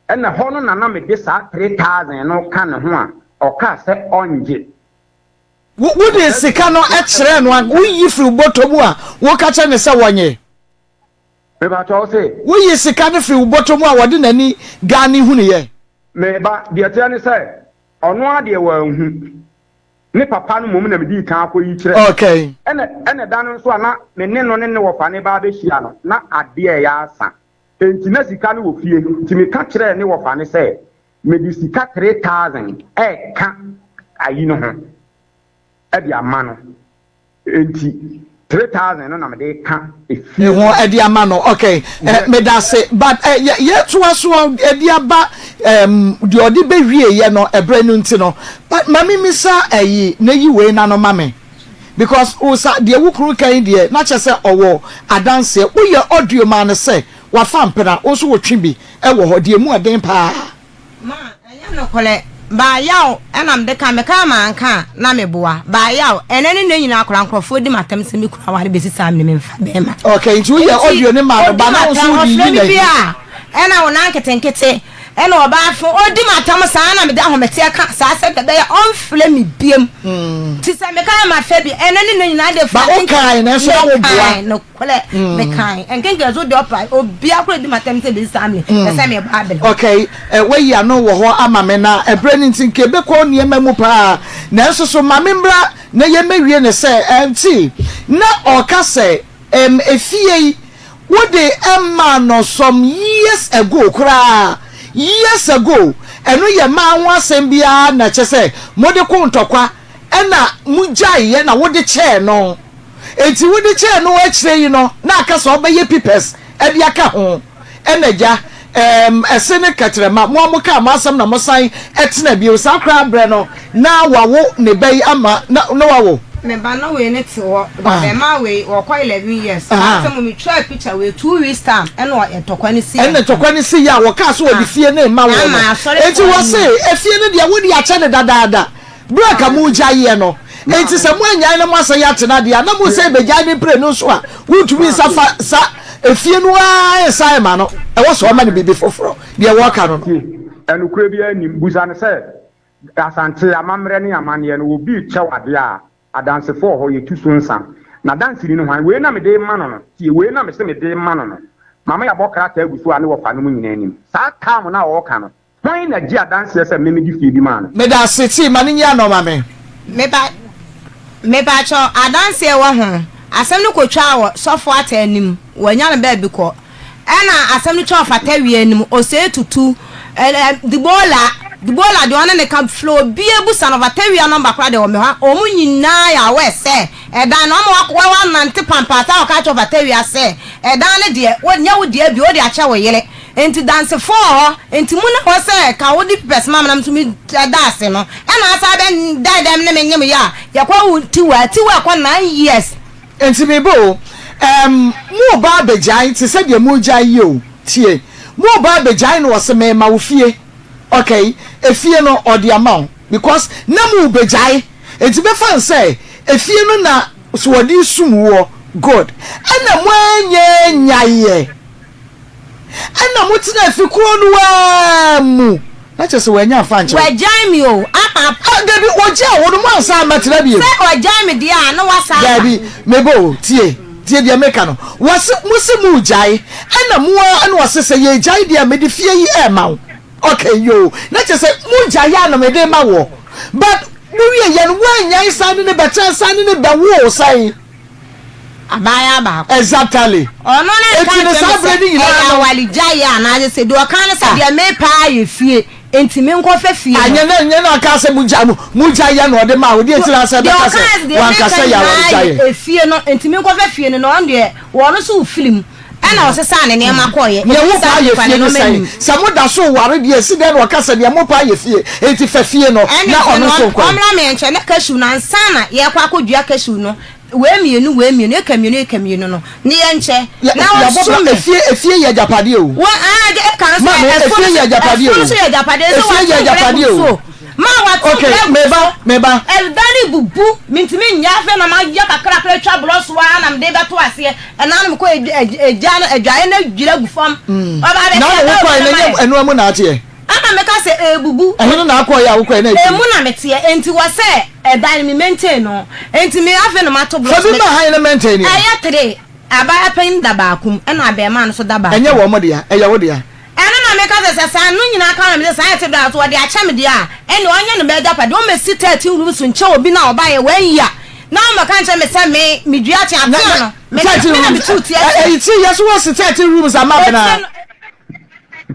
ɛna hɔ no na na mede saa 3000 no ka ne ho a ɔkaa sɛ ɔngye. Wo wode sika no kyerɛɛ no a woyi firi wo bɔtɔ mu a woka kyerɛ no sɛ wɔnye? Mepakyɛ wo se. Woyi sika no firi wo bɔtɔ mu a wɔde n'ani gane hunuiɛ? Me ba, deɛ ɛteɛ ne sɛ, ɔno ara deɛ wanhu. Ne papa no mmom na medii kan akɔyi kyerɛɛ no. Okay. Ɛna ɛna da no nso a na me ne no ne ne wɔfa no reba abɛhyia no, na adeɛ reyɛ asa. Enti na sika no wɔ fie, nti meka kyerɛɛ ne wɔfa no sɛ, Mede sika 3000 reka ayi no ho de ama no nti 3000 no na mede reka efie ho de ama no. Okay, eh, medase but eh, yɛtoa so de aba um, deɛ ɔde bɛwieɛ no ɛberɛ no nti no, but ma memisa ayi na yi wei na no ma me because wosa deɛ wo kunu kan deɛ na kyerɛ sɛ ɔwɔ adanseɛ woyɛ audio maa no sɛ wafa mpena wo nso wotwe bi Ɛwɔ hɔ, deɛ emu ɛden paa. Ma, ɛnyɛ nokorɛ. Baa yaw ɛna mede ka, meka a manka a, na meboa. Baa yaw, ɛnɛ ne nnɛ nyinaa koraa nkorɔfoɔ di m'atɛm sɛ me kunu aware bɛsi saa mene memfa bɛɛma. Okay, nti woyɛ Nti, audio no maa no ɔdi ba na wo nso m'atɛm, wode ɔfrɛ yi me n'ahi. bi a, ɛna wo nan nketenkete, ɛna ɔbaa fo, ɔdi m'atɛm saa na mede ahometeɛ ka saa sɛdeɛ ɛbɛyɛ ɔmfrɛ me biom. Nti sɛ meka a mafa bi, ɛnɛ ne nnɛ nyinaa deɛ Ba firi wokae nanso na woboa. mekae no. Kɔlɛ mekan nkenken so deɛ ɔpa obia kora di matam sɛ bɛsi saa mmerɛ pɛ sɛ mebɔ abere. Okay, eh, wayi ano wɔ hɔ ama me na ɛberɛ no nti nka ɛbɛkɔ nneɛma mu paa nanso so ma me mmra na yɛmmɛwie no sɛ ɛnti na ɔka sɛ ɛm efie yi wode ɛmaa no some years ago koraa years ago ɛno yɛ maa ho asɛm biara na kyɛ sɛ mode ko ntɔkwa ɛna mogyaeɛ na wode kyɛɛ no Enti wode kyɛɛ no akyire yi no na aka sɛ ɔbɛyɛ pipɛs de aka ho. Ɛna agya, ɛɛm, ɛse ne kɛtrɛma, mo a mokaa mo asɛm na mosan tena bio. Saa koraa berɛ no na wawo ne ba yi ama, na, na wawo. Me ba no wei ne te hɔ, ba bɛɛmaa wei ɔkɔ 11 years, saa asɛm metwaa picture wei 2 weeks time ɛna ntɔkwa no si yɛ. Ɛna ntɔkwa no si yɛ a wɔkaa sɛ wɔde fie no rema woɔ no. Enti wɔse efie no deɛ wode akyɛ no dadaada. Berɛ a ka moregyaeɛ no, enti sɛ moannyae na moasɛe atena deɛ a, na mosɛe bɛgyae ne mprenu nso a, wontumi nsa fa sa efie no ara nsan mma no. Ɛwɔ sɛ ɔma no biribi foforɔ, deɛ wɔreka no no. Tie, ɛnokorɛ biara nnim. Busa no sɛ, Asante amammerɛ ne amanneɛ no, obi rekyɛ wo adeɛ a, adansefoɔ wɔ hɔ, yɛtu so nsa. N'adanseni no hwan? Wei na mede rema no no. Tie, wei na mese mede rema no no. Mama yɛabɔ krataa agu so a ne wɔfa nom nyinaa nim. Saa term no a ɔreka no, Hwan na gye adanseɛ sɛ me mede fie bi maa no? Medase, tee ma no nyi ano ma me. Mepa mepakyɛw adanseɛ wɔ ho asɛm no kotwaa wɔ sɔfo ata anim wanya no baabi kɔ ɛna asɛm no twaa ɔfata wie anim osei tutu ɛɛ dibola dibola deɛ ɔne ne ka firi obia busa no ɔfata wia nɔmba koraa deɛ wɔ me hɔ ɔmo nyinaa yɛ aware sɛ ɛdan no ɔmo wakɔ wanante pampaa saa ɔka kyerɛ ɔfata wia sɛ ɛdan no deɛ wo nyɛ wo deɛ bio wode akyɛ wo yere Enti dansefoɔ wɔ hɔ, enti mo na ɛwɔ sɛ ka wode pipɛs ma me na me nso me da ase no, ɛna asa bɛ da dɛm ne me nyem yɛ a, yɛkɔ wo tiwa, tiwa ɛkɔ 9 years. Enti me ba o, ɛɛm, mo reba abɛgyae te sɛ deɛ moregyae yi o, tie, Mo ba abɛgyae no ɔse mema wo fie okay efie no ɔde ama wo because na mo rebɛgyae nti bɛfa no sɛ efie no na so ɔde sum woɔ good ɛna mo anyɛ nyaeɛ ɛna mo tena fi koro no ara mu na kyerɛ sɛ wanya amfa ankyerɛ wo. Wagyae me o ama. Ah dabi ɔgyaa wo no mo ansan ammɛtena bio. Sɛ ɔgyae me deɛ a na wasan aba. Dabi meba o tie. Tie deɛ meka no, wɔse mose moregyae ɛna mo ara ɛna ɔse sɛ yɛregyae deɛ a mede fie yi ɛrema wo, okay yoo, na kyerɛ sɛ mogyae a na mede rema woɔ, but mowieɛ no woannyae san ne no bɛtena san ne no bɛwoo sɛn? Abaayewa baako. Exactly. Ɔno ne nka Enti no nkyerɛ saa me berɛ sɛ no nyinaa ɛyɛ no. awaregyaeɛ anaasɛ sɛ deɛ ɔka ne sɛ Ah. deɛ mepɛ ara yɛ fie. Enti menkɔfa fie no. Anyɛ na nyɛ na ɔkaa sɛ mogya mo mogya yɛ na ɔde maa wo deɛ nti na asɛ Deɛ bɛka ɔkaa sɛ sɛ deɛ wanka meka sɛ yɛ nyinaa awaregya yɛ yɛ. efie no enti menkɔfa fie no na ɔno deɛ wɔn nso wɔ firi mu ɛna ɔsesaa ne nneɛma kɔeɛ Deɛ enti mo saa paa yɛ nipa fie no ne nneɛma sɛn? nim. Sɛ mo da so ware deɛ esi dɛn na ɔka sɛ deɛ mo paa yɛ fie enti fa fie no Ɛne na nti ɔno no nso nkɔe. ɔmmra me nkyɛn na cashew no ansa na yɛrekɔ akɔdua cashew no Wei mmienu, wei mmienu, eka mmienu, eka mmienu no, ne yɛ nkyɛ, na Yɛabɔ wɔnsom bra, me. efie, efie yɛ agyapadeɛ o. Wɔ, ah, de, eka nso, Maame, ɛfuo efie no yɛ nso, agyapadeɛ ɛfuo o. no nso yɛ agyapadeɛ, sɛ Efie yɛ wɔato mbrɛ agyapadeɛ gu o. so. Ma wɔato Okay, mbrɛ gu meba, so. meba. Ɛda no bubu, mentumi nyɛ, afei na mayɛ kakrakra atwa borɔ so ara na mede bɛto aseɛ. Ɛna no mekɔ egya no, adwaeɛ no adwiri agu fam. Ɔba abɛsi Na wo ɛda kɔɛ obi no na nyɛ mayɛ. ɛnoa mu na ateɛ? Ɛna meka sɛ ɛrebubu. Ɛhe no na akɔɛ a wokɔɛ na adwiri? Emu na meteɛ, enti wɔ sɛ ɛdan no me maintain no, enti me afei na mato Fa blocks bi me. ma han no maintain ɛ. Ɛyɛ tre, abaayewa panyin da baako mu, ɛna abarimaa no nso da baako Ɛnyɛ mu. wɔn dea, ɛyɛ wo dea. Ɛno na meka sɛ sɛ saa no nyinaa ka na mese saa ɛte bra so wɔde akyɛ me deɛ a, ɛnneɛ ɔnyɛ no m'agyapadeɛ, ɔmmɛsi 13 rooms nkyɛ obi na ɔbaeɛ wanyi a, na ɔmmɛka nkyerɛ me sɛ me medua kye Na atea na no, me na 13 me na rooms, metu ti ɛ atia. ɛyi ti yɛ so wɔsi 13 rooms ama Etire abena. no.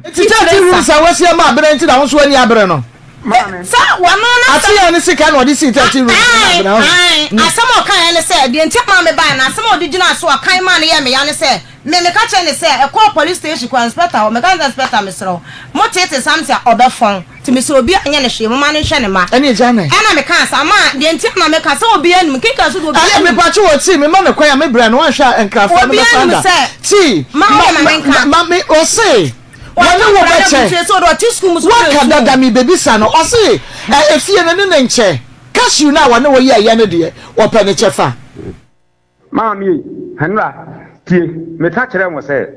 Nti 13 rooms a wɔasi ama abena nti na wo nso w'ani abere no. Maame. Sɛ wɔno no sɛ. Atea ne sika na ɔde sii 13 rooms no ma abena ho. Ae, asɛm a ɔkaeɛ ne sɛ, deɛ nti a maa mebaeɛ no, asɛm a ɔde gyinaa so a ɔkan maa no yɛɛ me ya ne sɛ, me meka kyerɛɛ no sɛ, ɛkɔɔ police station kɔɔ inspector hɔ, meka kyerɛɛ no sɛ, inspector mesrɛ wo, moteetee Samson a, ɔbɛfɔn, nti mesrɛ obiara nyɛ no hwee, momma no nhwɛ ne mma. Ɛne agya ne. Ɛna mekaa saa, maa, deɛ nti a ma meka sɛ obiara nim, Kinka nso deɛ obiara nim. Mepatwo wɔ tii, mema no kwan a me brɛ no, wanhwɛ a nkrafoɔ no Obiara bɛsan nim da. sɛ, Tii, ma ma, wo ma ma, menka. ma, me, ɔse. Wɔne wo bɛkyɛ. Woaka dada mebɛbisa no ɔse ɛ efie no ne ne nkyɛ cashew no a wɔne wo yɛɛyɛ no deɛ wɔpɛ ne kyɛfa. Maame ei, Nnora, tie, meka kyerɛɛ mo sɛ,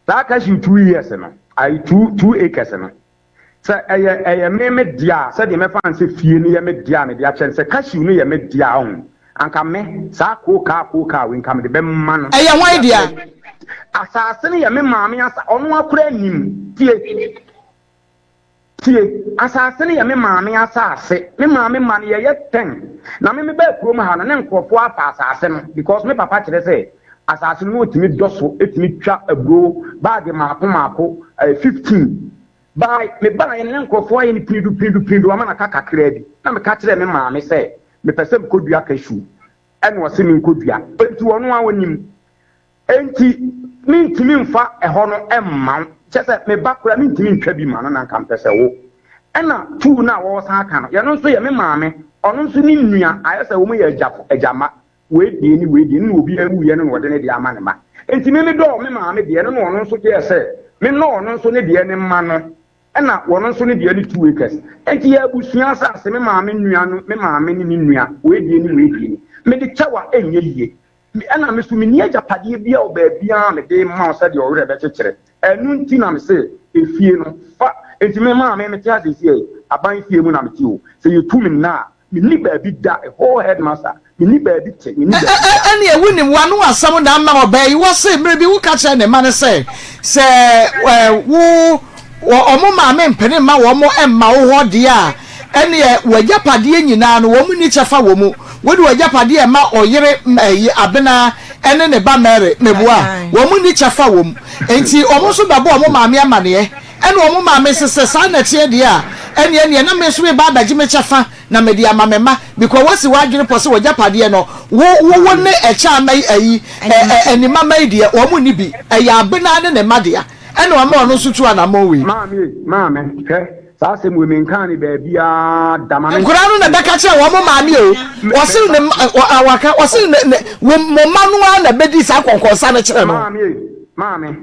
saa cashew two years no, ayi two acres no, Sɛ ɛyɛ ɛyɛ me me dea a, sɛdeɛ mɛfa no sɛ fie no yɛ me dea a mede akyɛ no, sɛ cashew no yɛ me dea a, ɔho, anka me, saa kookaa kookaa wei, nka mede bɛma no. Ɛyɛ hwan dea? Asase no yɛ me maame asa, ɔno ara koraa nim. Tie, tie, asase no yɛ me maame asase, me maame ma no yɛyɛ ten, na me mebaa kurom ha no, ne nkorɔfoɔ afa asase no, because me papa kyerɛ sɛ asase no na ɔtumi dɔ so, tumi twa aburo baage maako maako, eh, 15. By, mebaeɛ no na nkurɔfoɔ ayɛ no piridu piridu piridu ama no aka kakraa bi. Na meka kyerɛɛ me maame sɛ mepɛ sɛ mekɔdua cashew. Ɛna ɔse menkɔdua. Enti ɔno ara ɔnim. Enti mentumi mfa ɛhɔ no mma wo. Kyerɛ sɛ me ba koraa mentumi ntwa bi mma no na anka mepɛ sɛ wo. Ɛna tuu no a wɔresan aka no, yɛno nso yɛ me maame, ɔno nso ne nua, ayɛ sɛ wɔyɛ agyafo, agya mma. Wei deɛ ne wei deɛ, ne na obiara wuiɛ no na ɔde ne deɛ ama ne mma. Enti me medɔɔ me maame deɛ no na ɔno nso yɛɛ sɛ mennɔ ɔno nso ne deɛ no mma no, ɛna ɔno nso ne deɛ no two acres. Enti yɛ abusua asase, me maame nua no, me maame ne ne nua, wei deɛ ne wei deɛ ni. Mede kyɛ wo a, ɛnyɛ yie. Ɛna me nso menni agyapadeɛ biara wɔ baabiara a mede rema wo sɛdeɛ wo werɛ bɛkyekyere. Ɛno nti na mese efie no, fa. Enti me maame, mete ha seesei, aban fie mu na mete o. Sɛ yɛtu me nnɛ a, Menni baabi da, a whole headmaster, menni baabi te, menni baabi da. Ɛnneɛ wonim, w'ano asɛm na ama ɔbaa yi. Wɔse mmerɛ bi woka kyerɛɛ ne mma no sɛ, sɛ wo wɔn maame mpene mma wɔn mma wo hɔ deɛ a, ɛnneɛ w'agyapadeɛ nyinaa no wɔn nni kyɛfa wɔ mu. Wode w'agyapadeɛ rema ɔyere ɛyi Abena ne ne ba Mary, meboa, wɔn nni kyɛfa wɔ mu. Enti wɔn nso bɛbɔ wɔn maame amaneɛ. Ɛnna wɔn maame se, Sɛ saa na ɛteɛ deɛ a, ɛnneɛ neɛ na me nso mereba abɛgye me kyɛfa na mede ama me mma, because woasi w'adwene pɔ sɛ w'agyapadeɛ no, wo, wo, wo ne ɛkyɛ ama yi, ayi, ɛ, ɛ, animama yi deɛ, wɔn nni bi. Ɛyɛ Abena ne ne mma dea. Ɛnna wɔma ɔno nso tuu anammɔn wei. Maame ei, maame, hwɛ, saa asɛm wei menkaa no baabiara da, ma menka Nkwadaa no na ɛbɛka kyerɛ wɔn maame o. Wɔse ne mma, ɛ, ɔ, waka, wɔse ne, ne, wo, mo mma no ara na ɛbɛdi saa nkɔnkɔnsa no kyerɛ no. Maame ei, maame.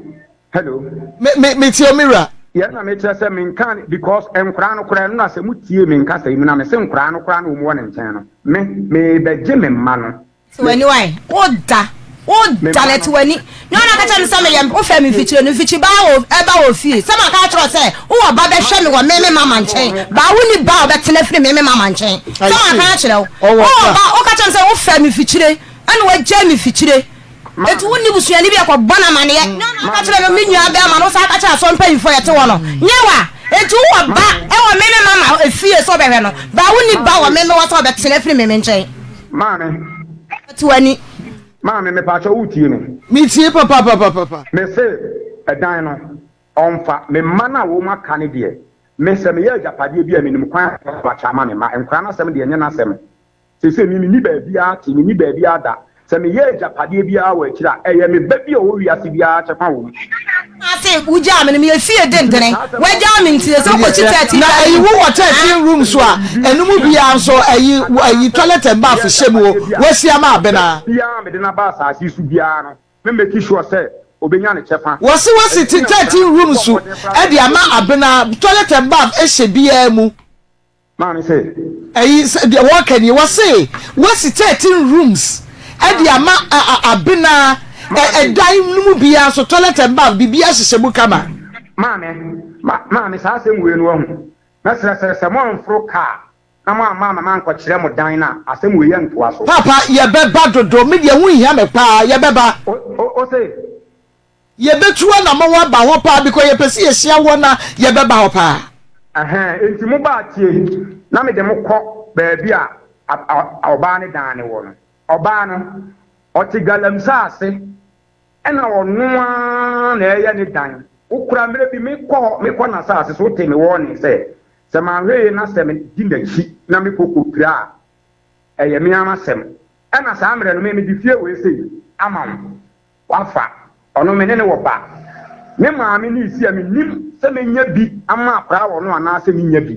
Hello. Me me me tie me wura. Yɛn na mekyerɛ sɛ menka ne because nkoraa no koraa no na sɛ mo tie me nkasa yi mu na mese nkoraa no koraa na wɔn wɔ ne nkyɛn no me mebɛgye me mma no. Te w'ani wae woda woda na te w'ani nyɛ ɔna ka kyerɛ me sɛ meyɛ wofɛ me mfikyire no mfikyi baa wɔ ɛba wɔ fie sɛ maka akyerɛ wo sɛ wowɔ ba bɛhwɛ me wɔ me me mama nkyɛn baa wonni ba a ɔbɛtena firi me me mama nkyɛn sɛ maka akyerɛ wo wowɔ ba woka kyerɛ me sɛ wofɛ me mfikyire ɛna wagyae me mfikyire Enti wonni busuani bi a ɛkɔbɔ no amanneɛ? Nyɛ ɔno na ɔka kyerɛɛ me nua barima no, wosan ka kyerɛɛ asɔre mpanyimfoɔ a yɛte hɔ no. Nyɛ wa? Enti wowɔ ba wɔ me me mama efie sɛ wobɛhwɛ no, ba wonni ba wɔ me me hɔ sɛ wobɛtena afiri me me nkyɛn. Maame. Te w'ani. Maame, mepaakyɛw wotie me? Metie papapapapa. Mese ɛdan no, ɔmfa. Me mma no a wɔn aka no deɛ, me sɛ meyɛ agyapadeɛ bi a, menim kwan a mɛfa so akyɛ ama me mma. Nkwadaa no asɛm deɛ, ɛnyɛ n'asɛm. Seesei me, menni baabiara te, menni baabiara da. Sɛ meyɛ agyapadeɛ biara wɔ akyiri a, ɛyɛ me ba bi a ɔwɔ wiase biara kyɛfa wɔ mu. Ase wogyaa me no meyɛ fie dendene wagyaa me nti sɛ wokɔsi 13 Na ɛyi wo wɔ 13 rooms so a ɛno mu biara nso ɛyi ɛyi toilet and bath hyɛ mu o wasi ama abena. Biara a mede no aba asase yi so biara no, me make sure sɛ ɔbɛnya ne kyɛfa. Wɔse wasi 13 rooms so de ama abena toilet and bath hyɛ biara mu. Maame se. Ɛyi sɛ deɛ wɔka nie wɔse wɔasi 13 rooms ɛde ama abena ɛdan no mu biara nso toilet and bath biribiara hyehyɛ mu kama. Maame, ma, maame saa asɛm wei no wahu. Mɛsrɛ sɛ sɛ moamforo kaa na moamma ama mankɔkyerɛ mo dan no a, asɛm wei yɛntoa so. Papa yɛbɛba dodo me deɛ ho nhia me paa yɛbɛba. O, o, ose. Yɛbɛtu anamɔn aba hɔ paa because yɛpɛ sɛ yɛhyia woɔ na yɛbɛba hɔ paa. Ɛhɛn, enti mo ba tie, na mede mo kɔ baabi a ɔbaa no dan no wɔ no. Ɔbaa no, ɔte galamsey ase, ɛna ɔno ara na ɛyɛ ne dan. Wo koraa, mmerɛ bi mekɔ hɔ, mekɔ n'asase so, wotee me warning sɛ, sɛ manhwɛ yie na sɛ medi n'akyi na mekɔ kɔpira a, ɛyɛ me ara m'asɛm. Ɛna saa mmerɛ no, me mede fie wei sei ama wo. Wafa, ɔno me ne no wɔ ba. Me maame ne si a mennim sɛ mɛnya bi ama akwadaa wɔ no anaasɛ mennya bi.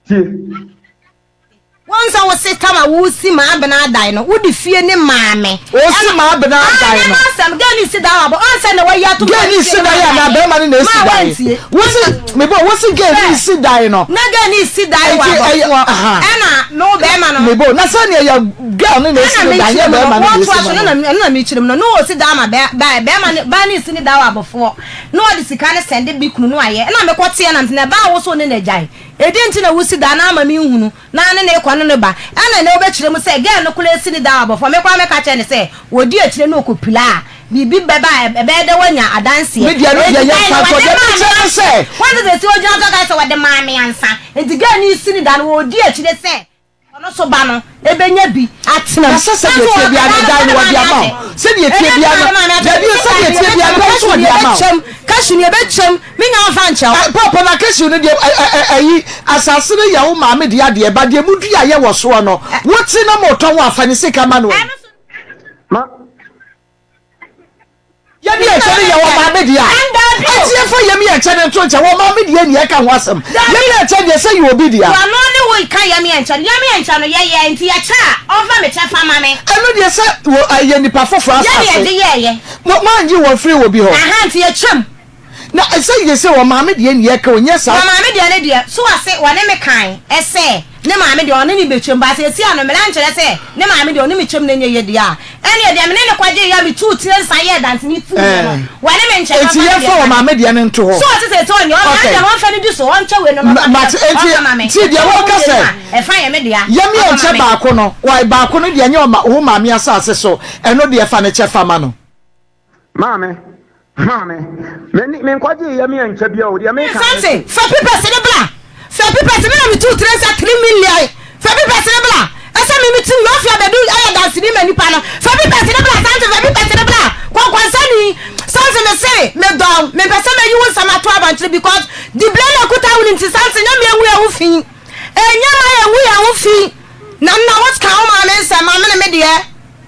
Tie. Wɔn sɛ wo se tam a wosi maabena adan no wode fie ne maame. Osi maabena adan no. Ɛnyɛ asɛm gɛɛ ne si dan wabɔ ɔn sɛ na wayi ato. Gɛɛ ne si dan anaa bɛrima no na esi dan. Wosi mebɔ wosi gɛɛ ne si dan no. Na gɛɛ ne si dan wɔ abɔfoɔ ɛna no bɛrima no. Mebɔ na sɛ nea yɛ girl no na esi ne dan nyɛ bɛrima no na esi ma no. Ɛno na mekyerɛ mu no na ɔsi dan ma bɛrima no baa ne si ne dan wɔ abɔfoɔ na ɔde sika no sɛnde bi kunu no ayɛ ɛna mekɔ teɛ nam na ɛbaa wo so ne na gyae ɛdi nti na wosi dan na ama menhunu na ne ne kɔ ne ne ba ɛna ɛnɛ wobɛkyerɛ mu sɛ girl no koraa esi ne dan wɔ abɔfoɔ me koraa mɛka kyerɛ ne sɛ wɔdi akyire na ɔkɔ pila a biribi bɛba a ɛbɛyɛ dɛ wanya adanseɛ Me deɛ no deɛ yɛ fa kɔ deɛ mekyerɛ ne sɛ. Wɔn sɛ sɛ ogyina so ka sɛ wɔde maa me ansa nti girl no si ne dan wɔdi akyire sɛ Ɔno nso ba no bɛnya bi atena mu. Na sɛ sɛdeɛ ɛteɛ biara no, dan no wɔde ama wo. Sɛdeɛ ɛteɛ biara no, dabi o, sɛdeɛ ɛteɛ biara no, dan nso wɔde ama wo. Cashew no yɛbɛkyɛm, me nya mfa nkyɛ wo. Paapa na cashew no deɛ, ɛyi, asase no yɛ wo maame dea deɛ, ba deɛ modua yɛ wɔ soɔ no, wote na motɔn a, fa ne sika ma no ɛ. Ma. Yɛm yɛ nkyɛ no yɛ wɔ maame deɛ a ɛti yɛfa yɛm yɛ nkyɛ no nto nkyɛ wɔ maame deɛ ni ɛka ho asɛm yɛm yɛ nkyɛ deɛ sɛ yɛ obi dea. Ɔno ne wo ka yɛm yɛ nkyɛ no yɛm yɛ nkyɛ no yɛyɛ nti yɛkyɛ a ɔmfa me kyɛ fa ma me. Ɛno deɛ sɛ wɔ ɛyɛ nipa foforɔ asase. Yɛ ne yɛde yɛɛyɛ. Mo mo angye wɔn firi wɔ bi hɔ. Aha nti yɛkyɛm. Na sɛ yɛ sɛ wɔ maame deɛ ni ɛka o nyɛ saa. Wɔ maame deɛ no deɛ so ɔse ɔne me kan sɛ ne maame deɛ ɔne ne bɛkyɛm but seesei a no mmara nkyerɛ sɛ ne maame deɛ ɔne me kyɛm na ɛnyɛ yie deɛ a ɛneɛ deɛ me ne no kɔgyee yɛ a metuu tire nsa yɛɛ danseni tuu yɛ no wɔne me nkyɛ Enti yɛmfa wɔ maame deɛ no nto hɔ. So ɔse seesei ɔnyɛ ɔmaame Okay. deɛ no ɔmfa no di so ɔnkyɛ wei no na ɔmfa Mate me enti ɔmfa ma me tie deɛ ɛmu wɔka mmienu sɛ a ɛfa yɛ me dea yɛm yɛ ɔmfa ma nkyɛ me. baako no wae baako no deɛ nyɛ ɔma wo maame asase so ɛno deɛ fa ne kyɛ fa ma no. Maame, maame, m'ani, menkɔgyee yam yɛ nkyɛ bia o, deɛ meka ne Sante, se. fa pipɛs no bra, fa pipɛs, me na metuu tire nsa 3 million, fa pipɛs no bra, ɛsɛ me me tim Yɔfi abɛdu ayɛ danseni ma nipa no, fa pipɛs no bra, Sante, fa pipɛs no bra, kɔnkɔnsani, Sante me se, me dɔ wo, me mpɛ sɛ mɛyi wo nsɛm ato abɔnkyere because dibre na ɛkuta wo no nti, Sante, nyɛ me ɛngu yɛn ho fi, ɛnyɛ ma yɛngu yɛn ho fi, na nna wo ka wo maame nsɛm, mamene me deɛ.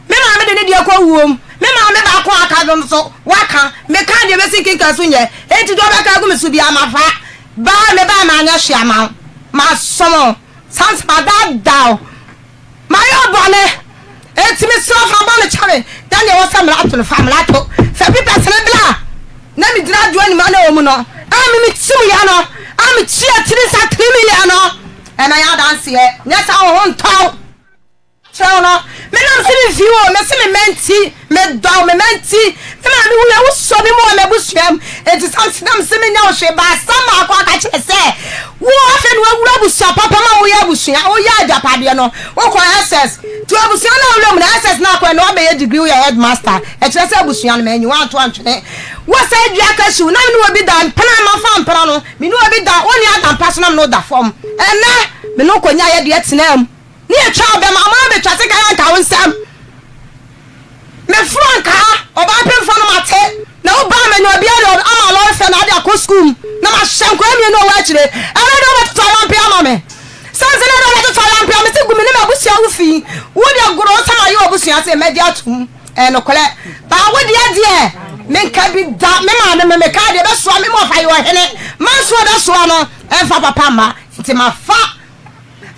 Me maame de ne deɛ kɔ wuom. Me maame baako a aka no nso, waka. Mekaa deɛ mɛsi nkenkan so nyɛ. Enti deɛ ɔbɛka agu me so biara, mafa. Baa, mebae manyɛ hwee ama wo. Masom wo. San nso madaadaa wo. Mayɛ wo bɔne. Enti mesrɛ wo, fa bɔne kyɛ me. Na deɛ ɛwɔ sɛ mmara to no, fa mmara to. Fa papers no bra. Na me gyina adwoa nim ana wɔ mu no a me me tim ya no a me tua tiri nsa 3 million no ɛna yɛ adanseɛ nyɛ saa wo ho ntɔw kyerɛ wo no me nam se me fi wo me se me mɛnti me dɔw me mɛnti me maame wuya wo sɔ me mu wɔ m'abusua mu enti sam se nam se me nya wo hwee baasa maako aka kyerɛ sɛ wo afei na wawura abusua papa ma woyɛ abusua woyɛ agyapadeɛ no wokɔ SS nti abusua no a wura mu no SS no akɔ na wabɛyɛ degree woyɛ headmaster Ɛkyerɛ sɛ abusua no manyi wɔn anto antwene. Wɔ saa dua cashew na me ne obi da mpena mafa mpena no me ne obi da wo nua da mpa so na me ne wo da fam ɛnɛ me ne wo kɔnya yɛ deɛ tenaa mu ne yɛtwa ɔbɛma ama abɛtwa sekan anka wo nsam me foro ankaa ɔbaa pemfoɔ no mate na wo baa manya obi ade ama lɔre fɛ na ade akɔ sukuu mu na mahyɛ nkwadaa mmienu a wɔ akyire ɛnɛ deɛ wobɛtoto ayampe ama me sanse na deɛ wobɛtoto ayampe ama me se gu me ne m'abusua wo fi wo deɛ goro sɛ mayɛ w'abusua se mɛgye atom. Ɛyɛ nokorɛ. Baa wo deɛ deɛ menka bi da. Me maame me meka deɛ bɛsoa me ma ɔfa yɛ ɔhene. Manso ɔbɛsoa no ɛmfa papa mma. Nti mafa.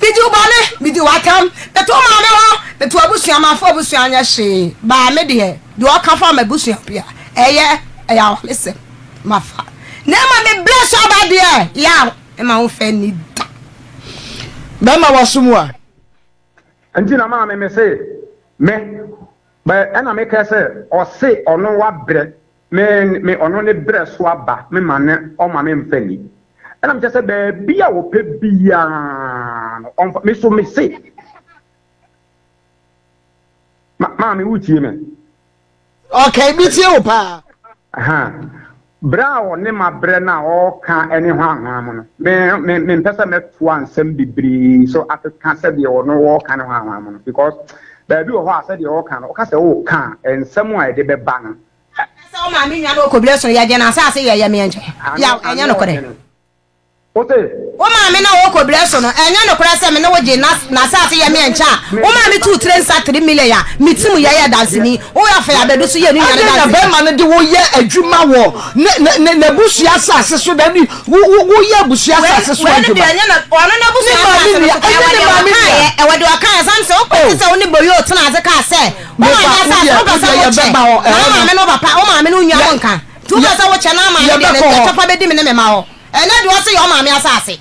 Medi wo bɔne, medi w'atam. Meto wo maame hɔ, meto w'abusua, mamfa w'abusua anyɛ hwee. Baa me deɛ, deɛ ɔka fa m'abusua bia, ɛyɛ, ɛyɛ awaresɛm. Mafa. Na mmom me berɛ so aba deɛ, yaw, mma wo mfa nni da. Bɛma w'aso mu a. Nti na maame me se me bɛ ɛna me kɛ sɛ ɔse ɔno wa brɛ me me ɔno ne brɛ so aba me ma ne ɔma me nfa ni ɛna me kyɛ sɛ baabi a ɔpɛ biaa no ɔnfa me so me se ma maame wo tie me. Okay, me tie wo paa. Aha. Berɛ a ɔne mabrɛ no a ɔreka ne hwanhwaa mu no, me, me, mempɛ sɛ mɛtoa nsɛm bebree so akeka sɛdeɛ ɔno ɔreka ne hwanhwaa mu no, because baabi wɔ hɔ a sɛdeɛ ɔreka no, ɔka sɛ woka a, nsɛm a ɛde bɛba no. Sɛ wo maame nua no wɔ kɔbire so no, yɛgye n'asase yɛ yɛ meɛnkyɛ. Yaw, ɛnyɛ nokorɛ. Wo se. Wo maame na ɔwɔ kɔbire so no, ɛnyɛ nokorɛ sɛ me ne wo gye n'asase yɛ me ɛnkyɛ a, wo maame tuu tire nsa three million a me ti mu yɛyɛ danseni, wo yɛ afei abɛdu so yɛ ne nua no Adɛn na danseni. bɛrima no de wo yɛ adwuma wɔ ne ne ne n'abusua asase so na ne wo wo woyɛ abusua Wei asase so wei no deɛ adwuma? ɛnyɛ na ɔno Ne n'abusua maame asase no nua, so koraa ɛnyɛ ɛwɔ ne deɛ maame ɔkaeɛ nua. ɛwɔ deɛ ɔkaeɛ sane sɛ wopɛ te Oh. sɛ wo ne Boyo tena ase kaa sɛ wo Me maame ba, wo asase deɛ wopɛ wo sɛ deɛ wokyɛ yɛbɛba hɔ na ɛhɔ wo no. maame ne wo papa wo maame ne wo nua Yɛ mo nka nti wopɛ yɛ sɛ wokyɛ na maame deɛ yɛbɛkɔ ne hɔ. kyɛfa bɛdi me ne me mma hɔ. Ɛnɛ deɛ ɔse yɛ ɔmaame asase.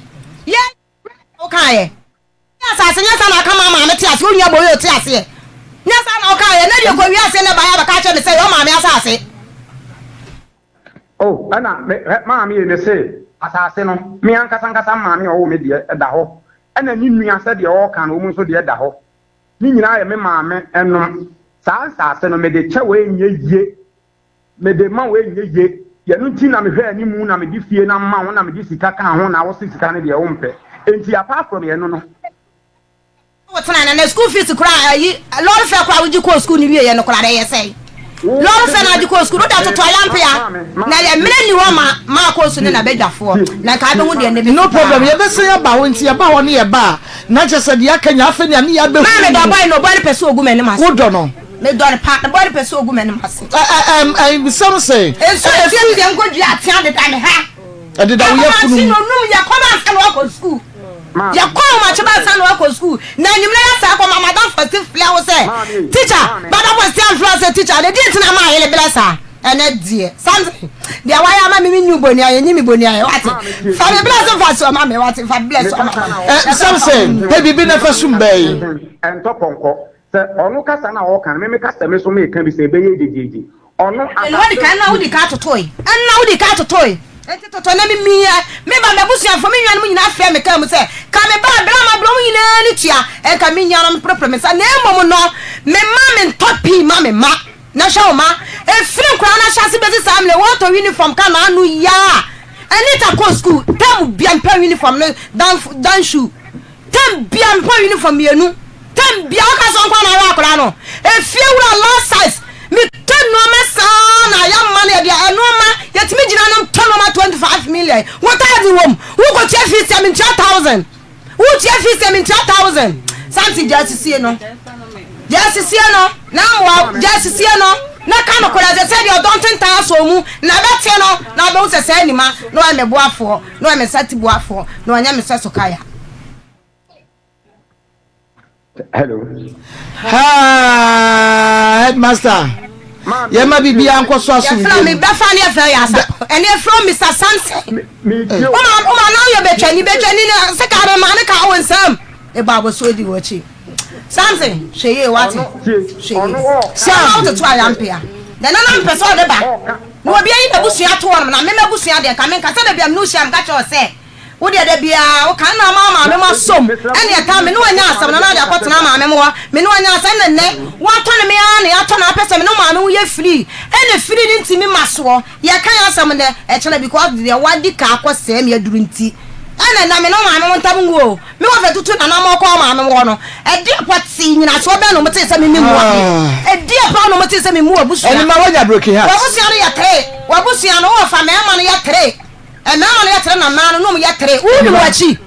Yɛ wo kaa yɛ. Yɛ asase nyɛ saa na aka ma maame te aseɛ onua boyo te aseɛ. Nyɛ saa na ɔkaa yɛ ɛnɛ deɛ kɔ wiase ne baeɛ abɛka akyerɛ me sɛ yɛ ɔmaame asase. Oh ɛna me hɛ maame yei me se asase no me ankasa ankasa maame a ɔwoo me deɛ ɛda hɔ ɛna ne nua sɛdeɛ ɔɔka no wɔn nso deɛ ɛda hɔ ne nyinaa yɛ me maame ɛnom saa nsase no mede kyɛ wɔ ɛnyɛ yie Mede ma wo ɛnyɛ ye. Ɛno nti na mehwɛ animu na mede fie no ama wo na mede sika kaa ho na wose sika no deɛ wompɛ. Enti apart from ɛno no. Wo tena na na school fees koraa ayi lorry fare koraa wogye kɔɔ school no wie yɛ no koraa ɛyɛ sɛn? Lorry fare na agye kɔɔ school no wode atoto ayampea na yɛ mmerɛ nni hɔ ma ma akɔ su ne n'abadwafoɔ na nka abɛhu deɛ nnɛ bɛsi No problem, paa. yɛbɛsan aba hɔ nti yɛba hɔ ne yɛba a na kyerɛ sɛ deɛ aka nyinaa afei nea ne yɛabɛhu Maame dɔ boy no, boy no pɛ sɛ ogu m'anim ase. Wodɔ no? Me dɔ no pa, na boy no pɛ sɛ ogu m'anim ase. Ɛ ɛ ɛm ɛ Samson. Nsu a ɛtiatia nkɔdua atea deda me ha. Ɛdeda wo yafunu mu. Ahomakye na onum yɛkɔ ba ansa na wakɔ sukuu. Yɛkɔ ahomakye ba ansa na wakɔ sukuu. Na anwummerɛ yɛ saa kɔ ma madam Fosti frɛ wo sɛ teacher, madam Fosti amfrɛ wo sɛ teacher, na deɛ nti na ama ayere brɛ saa? Ɛnɛ deɛ Samson, deɛ wayɛ ama me menyi wo bɔni ayɛ, nyi me bɔni ayɛ, wate? Fa me blɛ so fa so ma me, wate? Fa blɛ so ma me. Ɛ Samson, pɛ biribi na fa sum bɛɛ yi. Ɛntɔ pɔnkɔ. Sɛ ɔno kasa no a ɔreka no, me meka sɛ me nso mereka bi sɛ ɛbɛyɛ gyegyeegye. Ɔno Ɛna wadi kan, ɛna wodi kan totoe, ɛna wodi kan totoe. Enti toto na mimiiɛ. Me ba, m'abusuafoɔ, me nuanom nyinaa frɛɛ me kaa mu sɛ, Ka me ba a, berɛ a mabrɛ wɔn nyinaa ani tua, ɛnka me nuanom mporepore me nsa, na mmom no, memma mentɔ pii ma me mma. Na hwɛ wo mma, ɛfiri nkwadaa no ahyɛase bɛsi saa mmerɛ yi, wɔtɔ uniform ka n'ano yaa. Anita kɔɔ sukuu, term bia mepɛ uniform no dan, dan shoe. Term bia mepɔ uniform mienu. Term bia woka sɛ ɔnkɔ na ahwɛ akwadaa no. Efie wura last size. Metɔ nnoɔma saa na yɛama no yɛde nnoɔma yɛtumi gyina no tɔ nnoɔma 25 million. Wo thousand wom. Wokɔtua fees a mentua thousand. Wotua fees a mentua thousand. Samson gya asisie no. Gya asisie no na amoa gya asisie no na ka nokorɛ sɛ sɛdeɛ ɔdɔ ntentan asɔ mu na bɛte no na wobɛhu sɛ saa nima na ɔyɛ me boafoɔ. Na ɔyɛ me nsa tiboafoɔ, na ɔnyɛ me sɛso kaya. Hello. Hi, headmaster. Yɛma biribiara nkɔ so Yɛfrɛ asomdwoeɛ me mu. bɛfa ne yɛfrɛ yɛ asa ɛne yɛfrɛ wo Mr Samson. Woma woma na woyɛ bɛtwani bɛtwani ne sika ne ma ne ka wo nsam. Eba abosuo di w'akyi. Samson hwɛ yie wate hwɛ yie. Sam. Ɛna wototo ayampea. Deɛ nana mpɛ sɛ ɔde ba. Na obi ayi n'abusua ato hɔ nom na me m'abusua deɛ nka menka sɛ da bi a me ne wo hyia meka kyerɛ wo sɛ Wo deɛ da biara wo ka na ama maame mo asom ɛne ɛka me ne wo anya asɛm na na ade akɔtena maame mo hɔ me ne wo anya asɛm na nnɛ woatɔ ne me ara na yɛatɔ na apɛ sɛ me ne wo maame ho yɛ free ɛna free no ntimi ma soɔ yɛka yɛ asɛm nnɛ ɛkyena because deɛ wadi ka akɔ sɛɛ me aduru nti ɛna nnɛ me ne wo maame mo ntam ngu o me wɔ fɛ tutu nana mo kɔ maame mo hɔ no ɛdeɛ pɔtee nyinasoɔ bɛn na ɔmo tee sɛ me me mu adeɛ ɛdeɛ paa na ɔmo tee sɛ me mu abusua Ɛne ma wanya broken heart. wabusua no yɛ tere wabusua no wɔ fa mɛɛma no yɛ tere Mmarima no yɛ tere na mmaa no nom yɛ tere. Wo nim wakyi.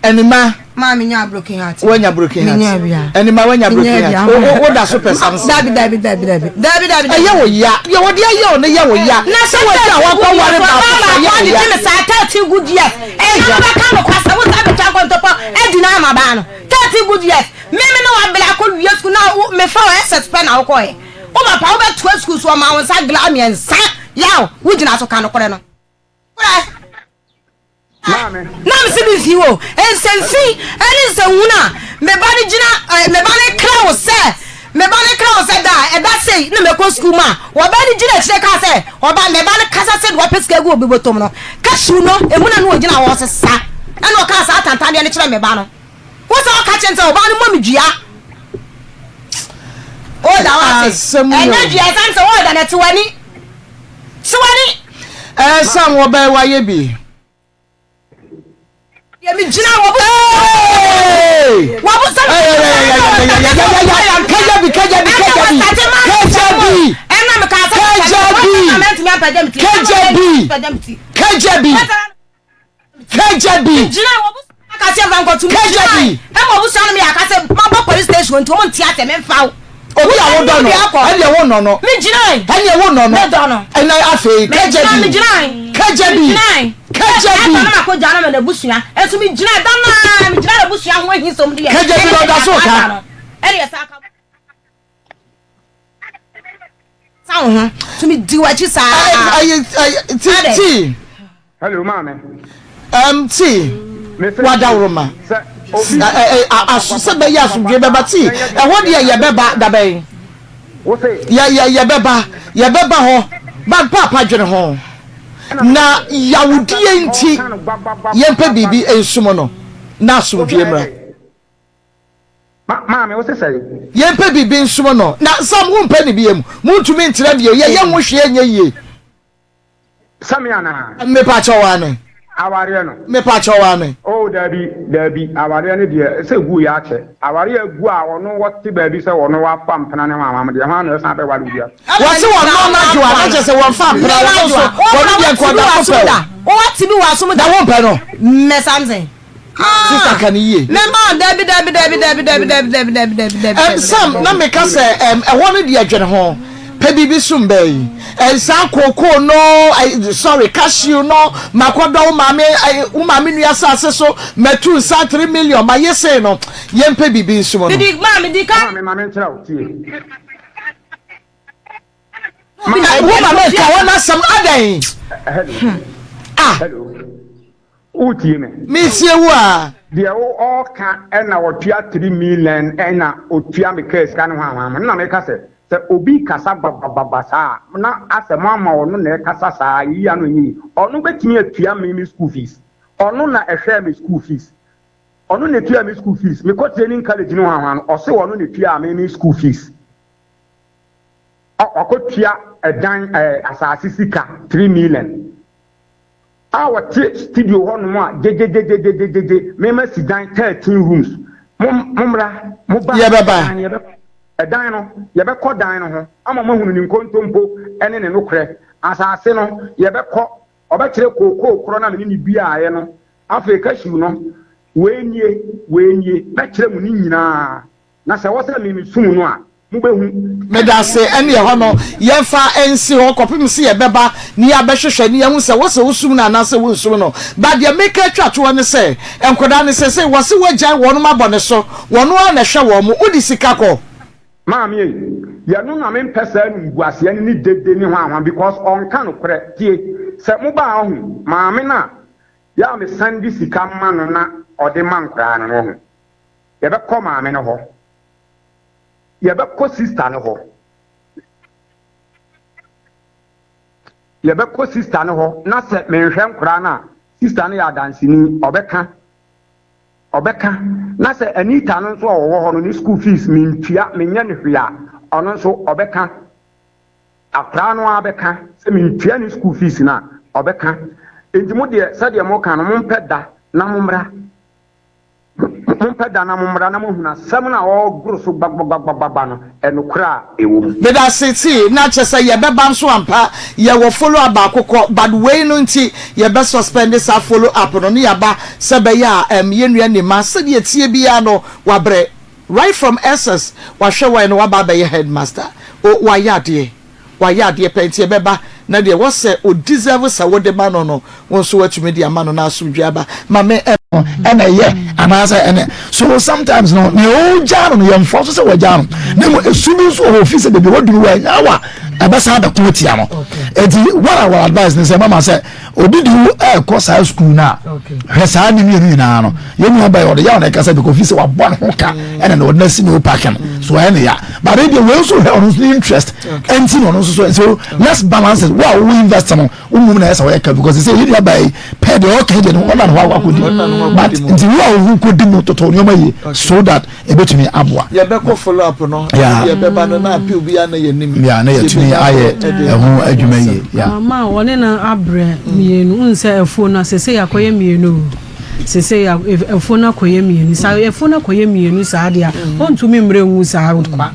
Anima. Maa mi nya broken heart. Wanya broken heart. Mi nya bia. Anima wanya broken heart. O o o da so pɛ samson. Dabi dabi dabi dabi dabi dabi. Ɛyɛ wo ya. Deɛ wɔde ayɛ wo no yɛ wo ya. Na sɛ wɔde a wakɔ ware baako fɛ yɛ wo ya. Ɛna saa 13 good years. Ɛna no bɛka no kwa sɛ wo saa bɛtwa nkɔntɔpɔ adi na ama baa no. 13 good years. Meme ne wabla akɔ wie sukuu na mefa wɔ SS pɛ na wokɔɛ. Wo papa wobɛtoa sukuu so ɔma wo nsa gla mmiɛnsa yaw wogyina so ka nokorɛ no korɛ na mese me fi wo nsɛmfi ɛne nsɛnhunu a me ba no gyina me ba no kra wo sɛ me ba no kra wo sɛ da ɛda sei na mɛkɔ sukuu mu a wɔba no gyina akyire kaa sɛ ɔba me ba no kasa sɛ de wɔpɛ sika gu obi bɔtɔm no kahyew no emu na no ɔgyina wɔ sesa ɛna ɔkaa saa atantandeɛ no kyerɛ me ba no. Wo sɛ ɔka kyerɛ no sɛ ɔbaa no mmɔ me dua. O da wase. Ɛnyɛ dua ɛsan sɛ ɔda na te w'ani. Te w'ani. Ɛsan wɔbɛn wayɛ bi. Deɛ me gyina wɔ bo. Wɔ bo sɛ. Kajabi kajabi kajabi kajabi. Ɛna me ka sɛ. Kajabi kajabi kajabi. Kagya bi. Gyina wɔn akase fa nkɔtum. Kagya bi. Ɛma wɔn sua no mi akase ma bɔ police station nti wɔn nti ase mi nfa wo. Obi a wodɔ no ɛnna ɛwo nɔ no. Mi gyina yi. Ɛnna ɛwo nɔ no. Mi dɔ no. Ɛnna afei kagya bi. Mi gyina yi. Kagya bi. Kagya bi. Ɛtɔ no ma ko gya no ma na busua. Ɛso mi gyina da naa mi gyina na busua ho ehi som deɛ. Kagya bi na ɔda so ka. Ɛna yɛ sa ka. Sa wo ho. Tumi di w'akyi saa. Ayi ayi ti ti. Hello maame. Um, ti wadawuruma. Aso sɛ bɛyɛ asomdwe bɛba ti ɛhɔ deɛ yɛbɛba dabɛn. Yɛ yɛ yɛbɛba yɛbɛba hɔ ba paapa dwene ho na yawudie nti yɛmpɛ biribi nsom no na asomdwe mmra. Ma, maame, wo se sɛn? Yɛmpɛ biribi nsom no. Na Sam, wompɛ no biom. Montumi ntra bio. Yɛyɛ ho hwee ɛnyɛ yie. Sɛ me anaa? Mepa kyɛw aane. Awareɛ no? Mepa kyɛw aane. Oh, daabi, daabi, awareɛ no deɛ, sɛ gu yɛ akyɛ. Awareɛ agu a ɔno wɔte baabi sɛ ɔno wafa mpena ne hwanhwam deɛ, hwan na ɛsan bɛware obi a? Wɔse wɔnɔ no adwo a, na kyerɛ sɛ wɔmfa mpena, wɔno nso, wɔno deɛ nka ɔda so pɛ o. Wowate bi wɔ asom da? Na wompɛ no? Mɛ Samson. Sister ka ne yie. Me ma dabi dabi dabi dabi dabi dabi dabi dabi dabi dabi. Um, Sam, na meka sɛ um, ɛhɔ no deɛ dwene ho pɛ biribi som bɛɛ yi nsa kookoo no eh, sorry cashew no makɔdɔ wo maame eh, wo maame nua asase so matu nsa 3 million mayɛ sei no yɛmpɛ biribi nsom no. Medi maa medi ka. Maame maame nkyerɛ wo tie. Wo ma meka wɔn asɛm adɛn? Hello. Ah. Hello. Wotie me? Metie wo a. Deɛ wo ɔɔka ɛna ɔtua 3 million ɛna ɔtua me kaa sika ne hwanhwan mo na meka sɛ sɛ obi kasa gbagbagba saa na asɛ mo ama ɔno na ɛkasa saa yiyi ano nyɛ yi ɔno bɛtumi atua me me school fees ɔno na ɛhwɛɛ me school fees ɔno na ɛtua me school fees mekɔ training college ne hwanhwan no ɔse ɔno na ɛtua me me school fees Ɔkɔtua ɛdan ɛɛ asase sika 3 million. A wɔte studio hɔ nom a gyegyegyegyegyegye me ma si dan 13 rooms. Mo mo mmra mo ba Yɛbɛba. ɛdan no yɛbɛ ɛdan no yɛbɛkɔ dan no ho ama mo ahunu ne nkontompo ɛne ne nokorɛ. Asase no yɛbɛkɔ ɔbɛkyerɛ kookoo korɔ no a me ne no duaeɛ no. Afei cashew no wei nie wei nie mɛkyerɛ mo ne nyinaa. Na sɛ ɛwɔ sɛ me mesum no a, mobɛhu. Medase, ɛne ɛhɔ no yɛmfa nsi hɔ kɔpem se yɛbɛba ne yɛabɛhwehwɛ ne yɛahu sɛ wose wosum no anaasɛ wonsum no. But deɛ meka atwa toɔ ne sɛ, nkwadaa no seesei wɔse woagyae wɔnom abɔ ne so, wɔno ara na ɛhwɛ wɔn, wode sika kɔ. Maame ei, Yɛno na mempɛ saa animguaseɛ no ne dede ne hwanhwan because ɔnka nokorɛ. Tie, sɛ mobaa ɔho, maame no a yɛ a mesan de sika ma no na ɔde ma nkoraa no no ɔho. Yɛbɛkɔ maame no hɔ. Yɛbɛkɔ sister no hɔ. Yɛbɛkɔ sister no hɔ na sɛ menhwɛ nkoraa no a, sister no yɛ adanseni, ɔbɛka. Ɔbɛka. Na sɛ Anita no nso a ɔwɔ hɔ no ne school fees mentua, menyɛ no hwee a, ɔno nso ɔbɛka. Akwadaa no ara bɛka sɛ mentua ne school fees no a, ɔbɛka. Enti mo deɛ sɛdeɛ moka no, mompɛ da na mommra. Mompɛ da na mommra na moahunu asɛm no a ɔregoro so gbagbagbagba no, nokorɛ a ɛwɔ mu. Medase tee na kyerɛ sɛ yɛbɛba nso ampa yɛwɔ follow up baako kɔ but wei no nti yɛbɛ suspend saa follow up no ne yɛaba sɛ ɛbɛyɛ a ɛm yɛn nua Nima sɛdeɛ ɛteɛ biara no wabrɛ right from SS wahwɛ wai no waba abɛyɛ headmaster o wayɛ adeɛ. Wayɛ adeɛ pɛ nti ɛbɛba na deɛ ɛwɔ sɛ o deserve sɛ wode ma no no wo nso woatumi de ama no na asomdwoeɛ aba. Ma me ɛ. Ɛna ɛyɛ anaasɛ ɛnɛ so sometimes no nea ɔgyaa no no yɛmfoa so sɛ wɔagyaa no na mmom esu bi nso wɔ hɔ ofi sɛ baabi waduru wɔ ɛnyɛ awa ɛbɛsan abɛko atia no eti what I will advise ne sɛ mama sɛ obi de wo ɛɛkɔ saa sukuu no a hwɛ saa ne mmienu nyinaa no yɛn nua bɛyɛ ɔde yaw na ɛkasa bi kofi sɛ wabɔ ne ho ka ɛna na ɔde na si no park no so ɛyɛ ne ya but ebi wei nso hwɛ ɔno nso ne interest ɛnti na ɔno nso so so let's balance it wo a wo invest no wo mum na ɛsɛ ɔyɛ ka because sɛ yɛn nua bɛyɛ pɛ deɛ ɔka deɛ no ɔna ne ho akɔ akɔdi but nti wo a wo kɔ di mu toto nneɛma yie so that ebetumi aboa. Yɛbɛkɔ follow up no ɛne deɛ ɛbɛba no na appeal biara na yɛnim. Yeah, na yɛtumi ayɛ ɛho adwuma yie. Yeah. Ama wɔne no abrɛ mmienu n sɛ afuo no sese akɔyɛ mmienu o sese afuo no akɔyɛ mmienu saa afuo no akɔyɛ mmienu saa deɛ ɔntumi mmerɛ nwu saa kwa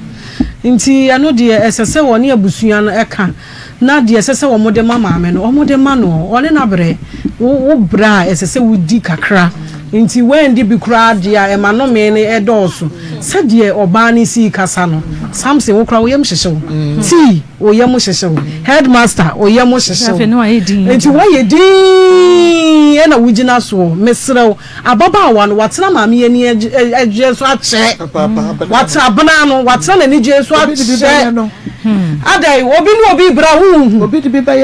nti ɛno deɛ ɛsɛ sɛ wɔne abusua no ɛka Na deɛ ɛsɛ sɛ wɔde ma maame no, wɔde ma no. Ɔne no abrɛ. Wo wo brɛ a, ɛsɛ sɛ wodi kakra. Nti woandi bi koraa deɛ a, ɛma nnome no dɔɔso. Sɛdeɛ ɔbaa no sii kasa no, Samson, wo koraa wo yam hyehye wo. Tii, wo yam hyehye wo. Headmaster, wo yam hyehye wo. Nti woayɛ dinn ɛna wogyina soɔ. Mesrɛ wo. Ababaawa no, watena maame yi ani agyeɛ so akyɛ. Watena abena no, watena n'anigyeɛ so akyɛ. Adɛn, obi ne obi bra wonhu.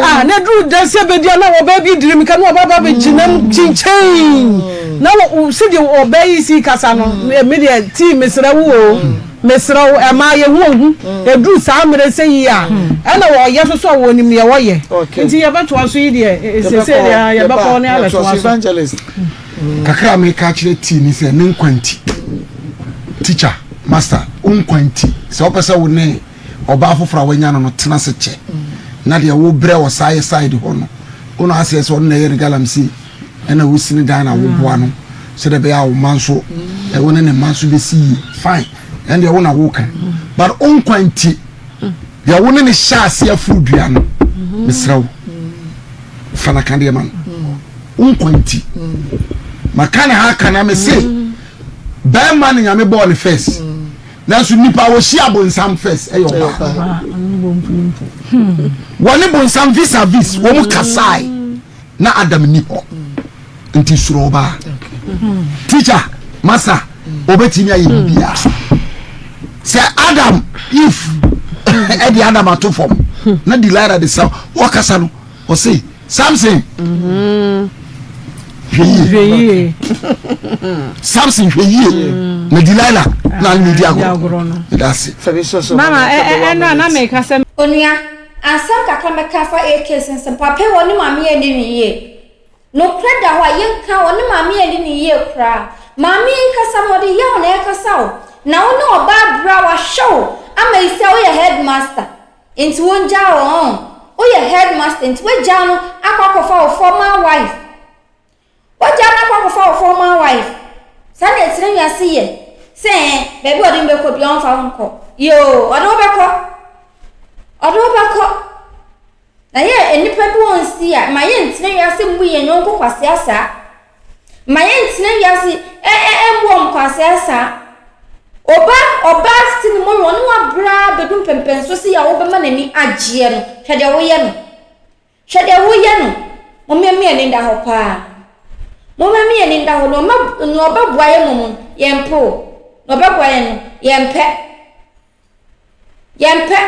Ah, na duru da sɛ bɛdi a na ɔbaa bi diri mika na ɔbaa ba bɛgyina mu kyinkyin. Na sɛdeɛ ɔbaa yi si kasa no, me deɛ tii mesrɛ wo o. Mesrɛ wo, ɛma yɛhu ohu. Ɛduru saa mmerɛ sɛ yi a, ɛna wɔyɛ so so a wɔnim deɛ wɔyɛ. Nti yɛbɛtoa so yi deɛ, seesei deɛ yɛbɛkɔ ne abɛtoa so. Kakra a meka akyerɛ tea ne sɛ ne nkwa nti, teacher, master, wo nkwa nti, sɛ wopɛ sɛ wo ne ɔbaa foforɔ a wanya no no tena ase kyɛ na deɛ wobrɛ wɔ saa yɛ side hɔ no, wo na aseɛ sɛ ɔno na ɛyɛ no galamsey ɛna wosi ne dan na woboa no sɛdeɛ ɛbɛyɛ a wo mma nso wo ne ne mma nso bɛsi yie fine ɛndeɛ wo na woka but wo nkwa nti deɛ wo ne ne hyɛ aseɛ aforo dua no mesrɛ wo fa na ka deɛ ma no wo nkwa nti maka ne ha ka na me se bɛrima ne nyame bɔɔ ne first nanso nipa wɔhyia bonsam first ɛyɛ ɔbaa wɔne bonsam vis a vis wɔn kasae na adam ni hɔ nti soro ɔbaa teacher masa obetumi ayɛ biribiara sɛ adam if ɛde adam ato fam na delilah de sa wɔkasa no ɔse samson hwɛ yie samson hwɛ yie na delilah na ne di agorɔ meda ase. Mama ɛno a na meka sɛ. Onua, asɛm kakra mɛka afa AK sensɛm papa yi ɔne maame anni no yie. Nokorɛ da hɔ a yɛnka ɔne maame anni no yie koraa. Maame yi kasa no ɔde yaw na ɛkasa o. Na wo ne ɔbaa bra wahwɛ wo ama yi sɛ woyɛ headmaster nti wongyaa wo ɔn. Woyɛ headmaster nti wagyaa no akɔ akɔfa wo former wife. Wagyaa no akɔ akɔfa wo former wife. Saa na ɛtena wiase yɛ. Sɛ ɛɛ, baabi a ɔde me bɛkɔ bia ɔmfa wo nkɔ. Yoo, ɔde wo bɛkɔ. Ɔde wo bɛkɔ. Na yɛ nnipa bi wɔn si a, ma yɛntena wiase mmu yɛn yɔnko kwasea saa. Ma yɛntena wiase ɛ ɛ mmu wɔn kwasea saa. Ɔba ɔbaa tete ne mmɔwerɛ ɔne wabra bɛdu mpɛmpɛnso si a wobɛma n'ani agyeɛ no, hwɛ deɛ woyɛ no. Hwɛ deɛ woyɛ no! Momma yɛn ani nda hɔ paa. Momma yɛn ani nda hɔ. Nea ɔbɛboa yɛn mmom no, yɛmpɛ o. Nea ɔbɛboa yɛn no, yɛmpɛ. Yɛmpɛ,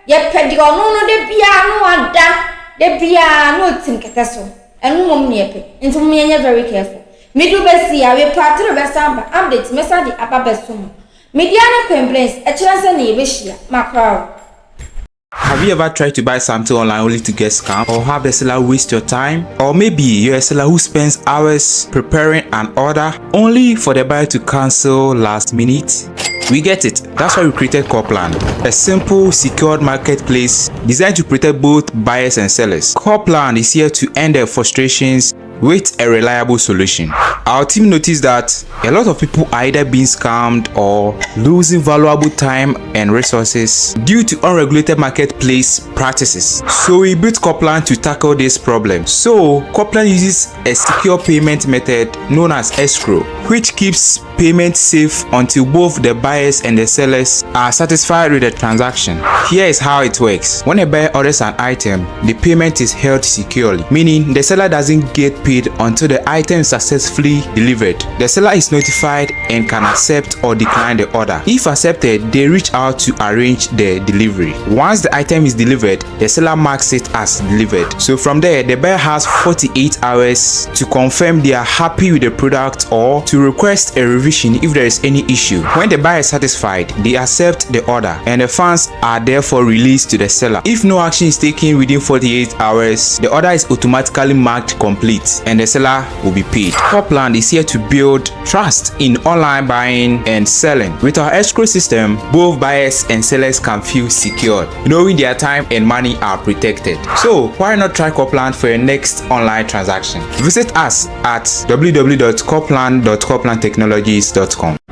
yɛpɛ deɛ ɔno no da biara no wada, da biara na ɔtim kɛtɛ so. Ɛno mmom ne yɛpɛ. Nti mom yɛnyɛ very careful. Medu bɛsi a, wei part 3 bɛsan aba, update mɛsan de aba bɛso mo. Media ne Queen ɛkyerɛ sɛ ne yɛbɛhyia. Makra o. Have you ever tried to buy something online only to get scammed or have the seller waste your time? Or maybe you're a seller who spends hours preparing an order only for the buyer to cancel last minute? We get it. That's why we created Corplan, a simple, secured marketplace designed to protect both buyers and sellers. Corplan is here to end their frustrations with a reliable solution. Our team noticed that a lot of people are either being scammed or losing valuable time and resources due to unregulated marketplace practices. So we built Corplan to tackle this problem. So Corplan uses a secure payment method known as escrow, which keeps payment safe until both the buyers and the sellers are satisfied with the transaction. Here is how it works. When a buyer orders an item, the payment is held securely, meaning the seller doesn't get paid until the item is successfully delivered. The seller is notified and can accept or decline the order. If accepted, they reach out to arrange the delivery. Once the item is delivered, the seller marks it as delivered. So from there, the buyer has 48 hours to confirm they are happy with the product or to request a revision if there is any issue. When the buyer is satisfied, they accept the order and the funds are therefore released to the seller. If no action is taken within 48 hours, the order is automatically marked complete and the seller will be paid. Corplan is here to build trust in online buying and selling. With our escrow system, both buyers and sellers can feel secured, knowing their time and money are protected. So why not try Corplan for your next online transaction? Visit us at www.corplan.corplantechnologies.com.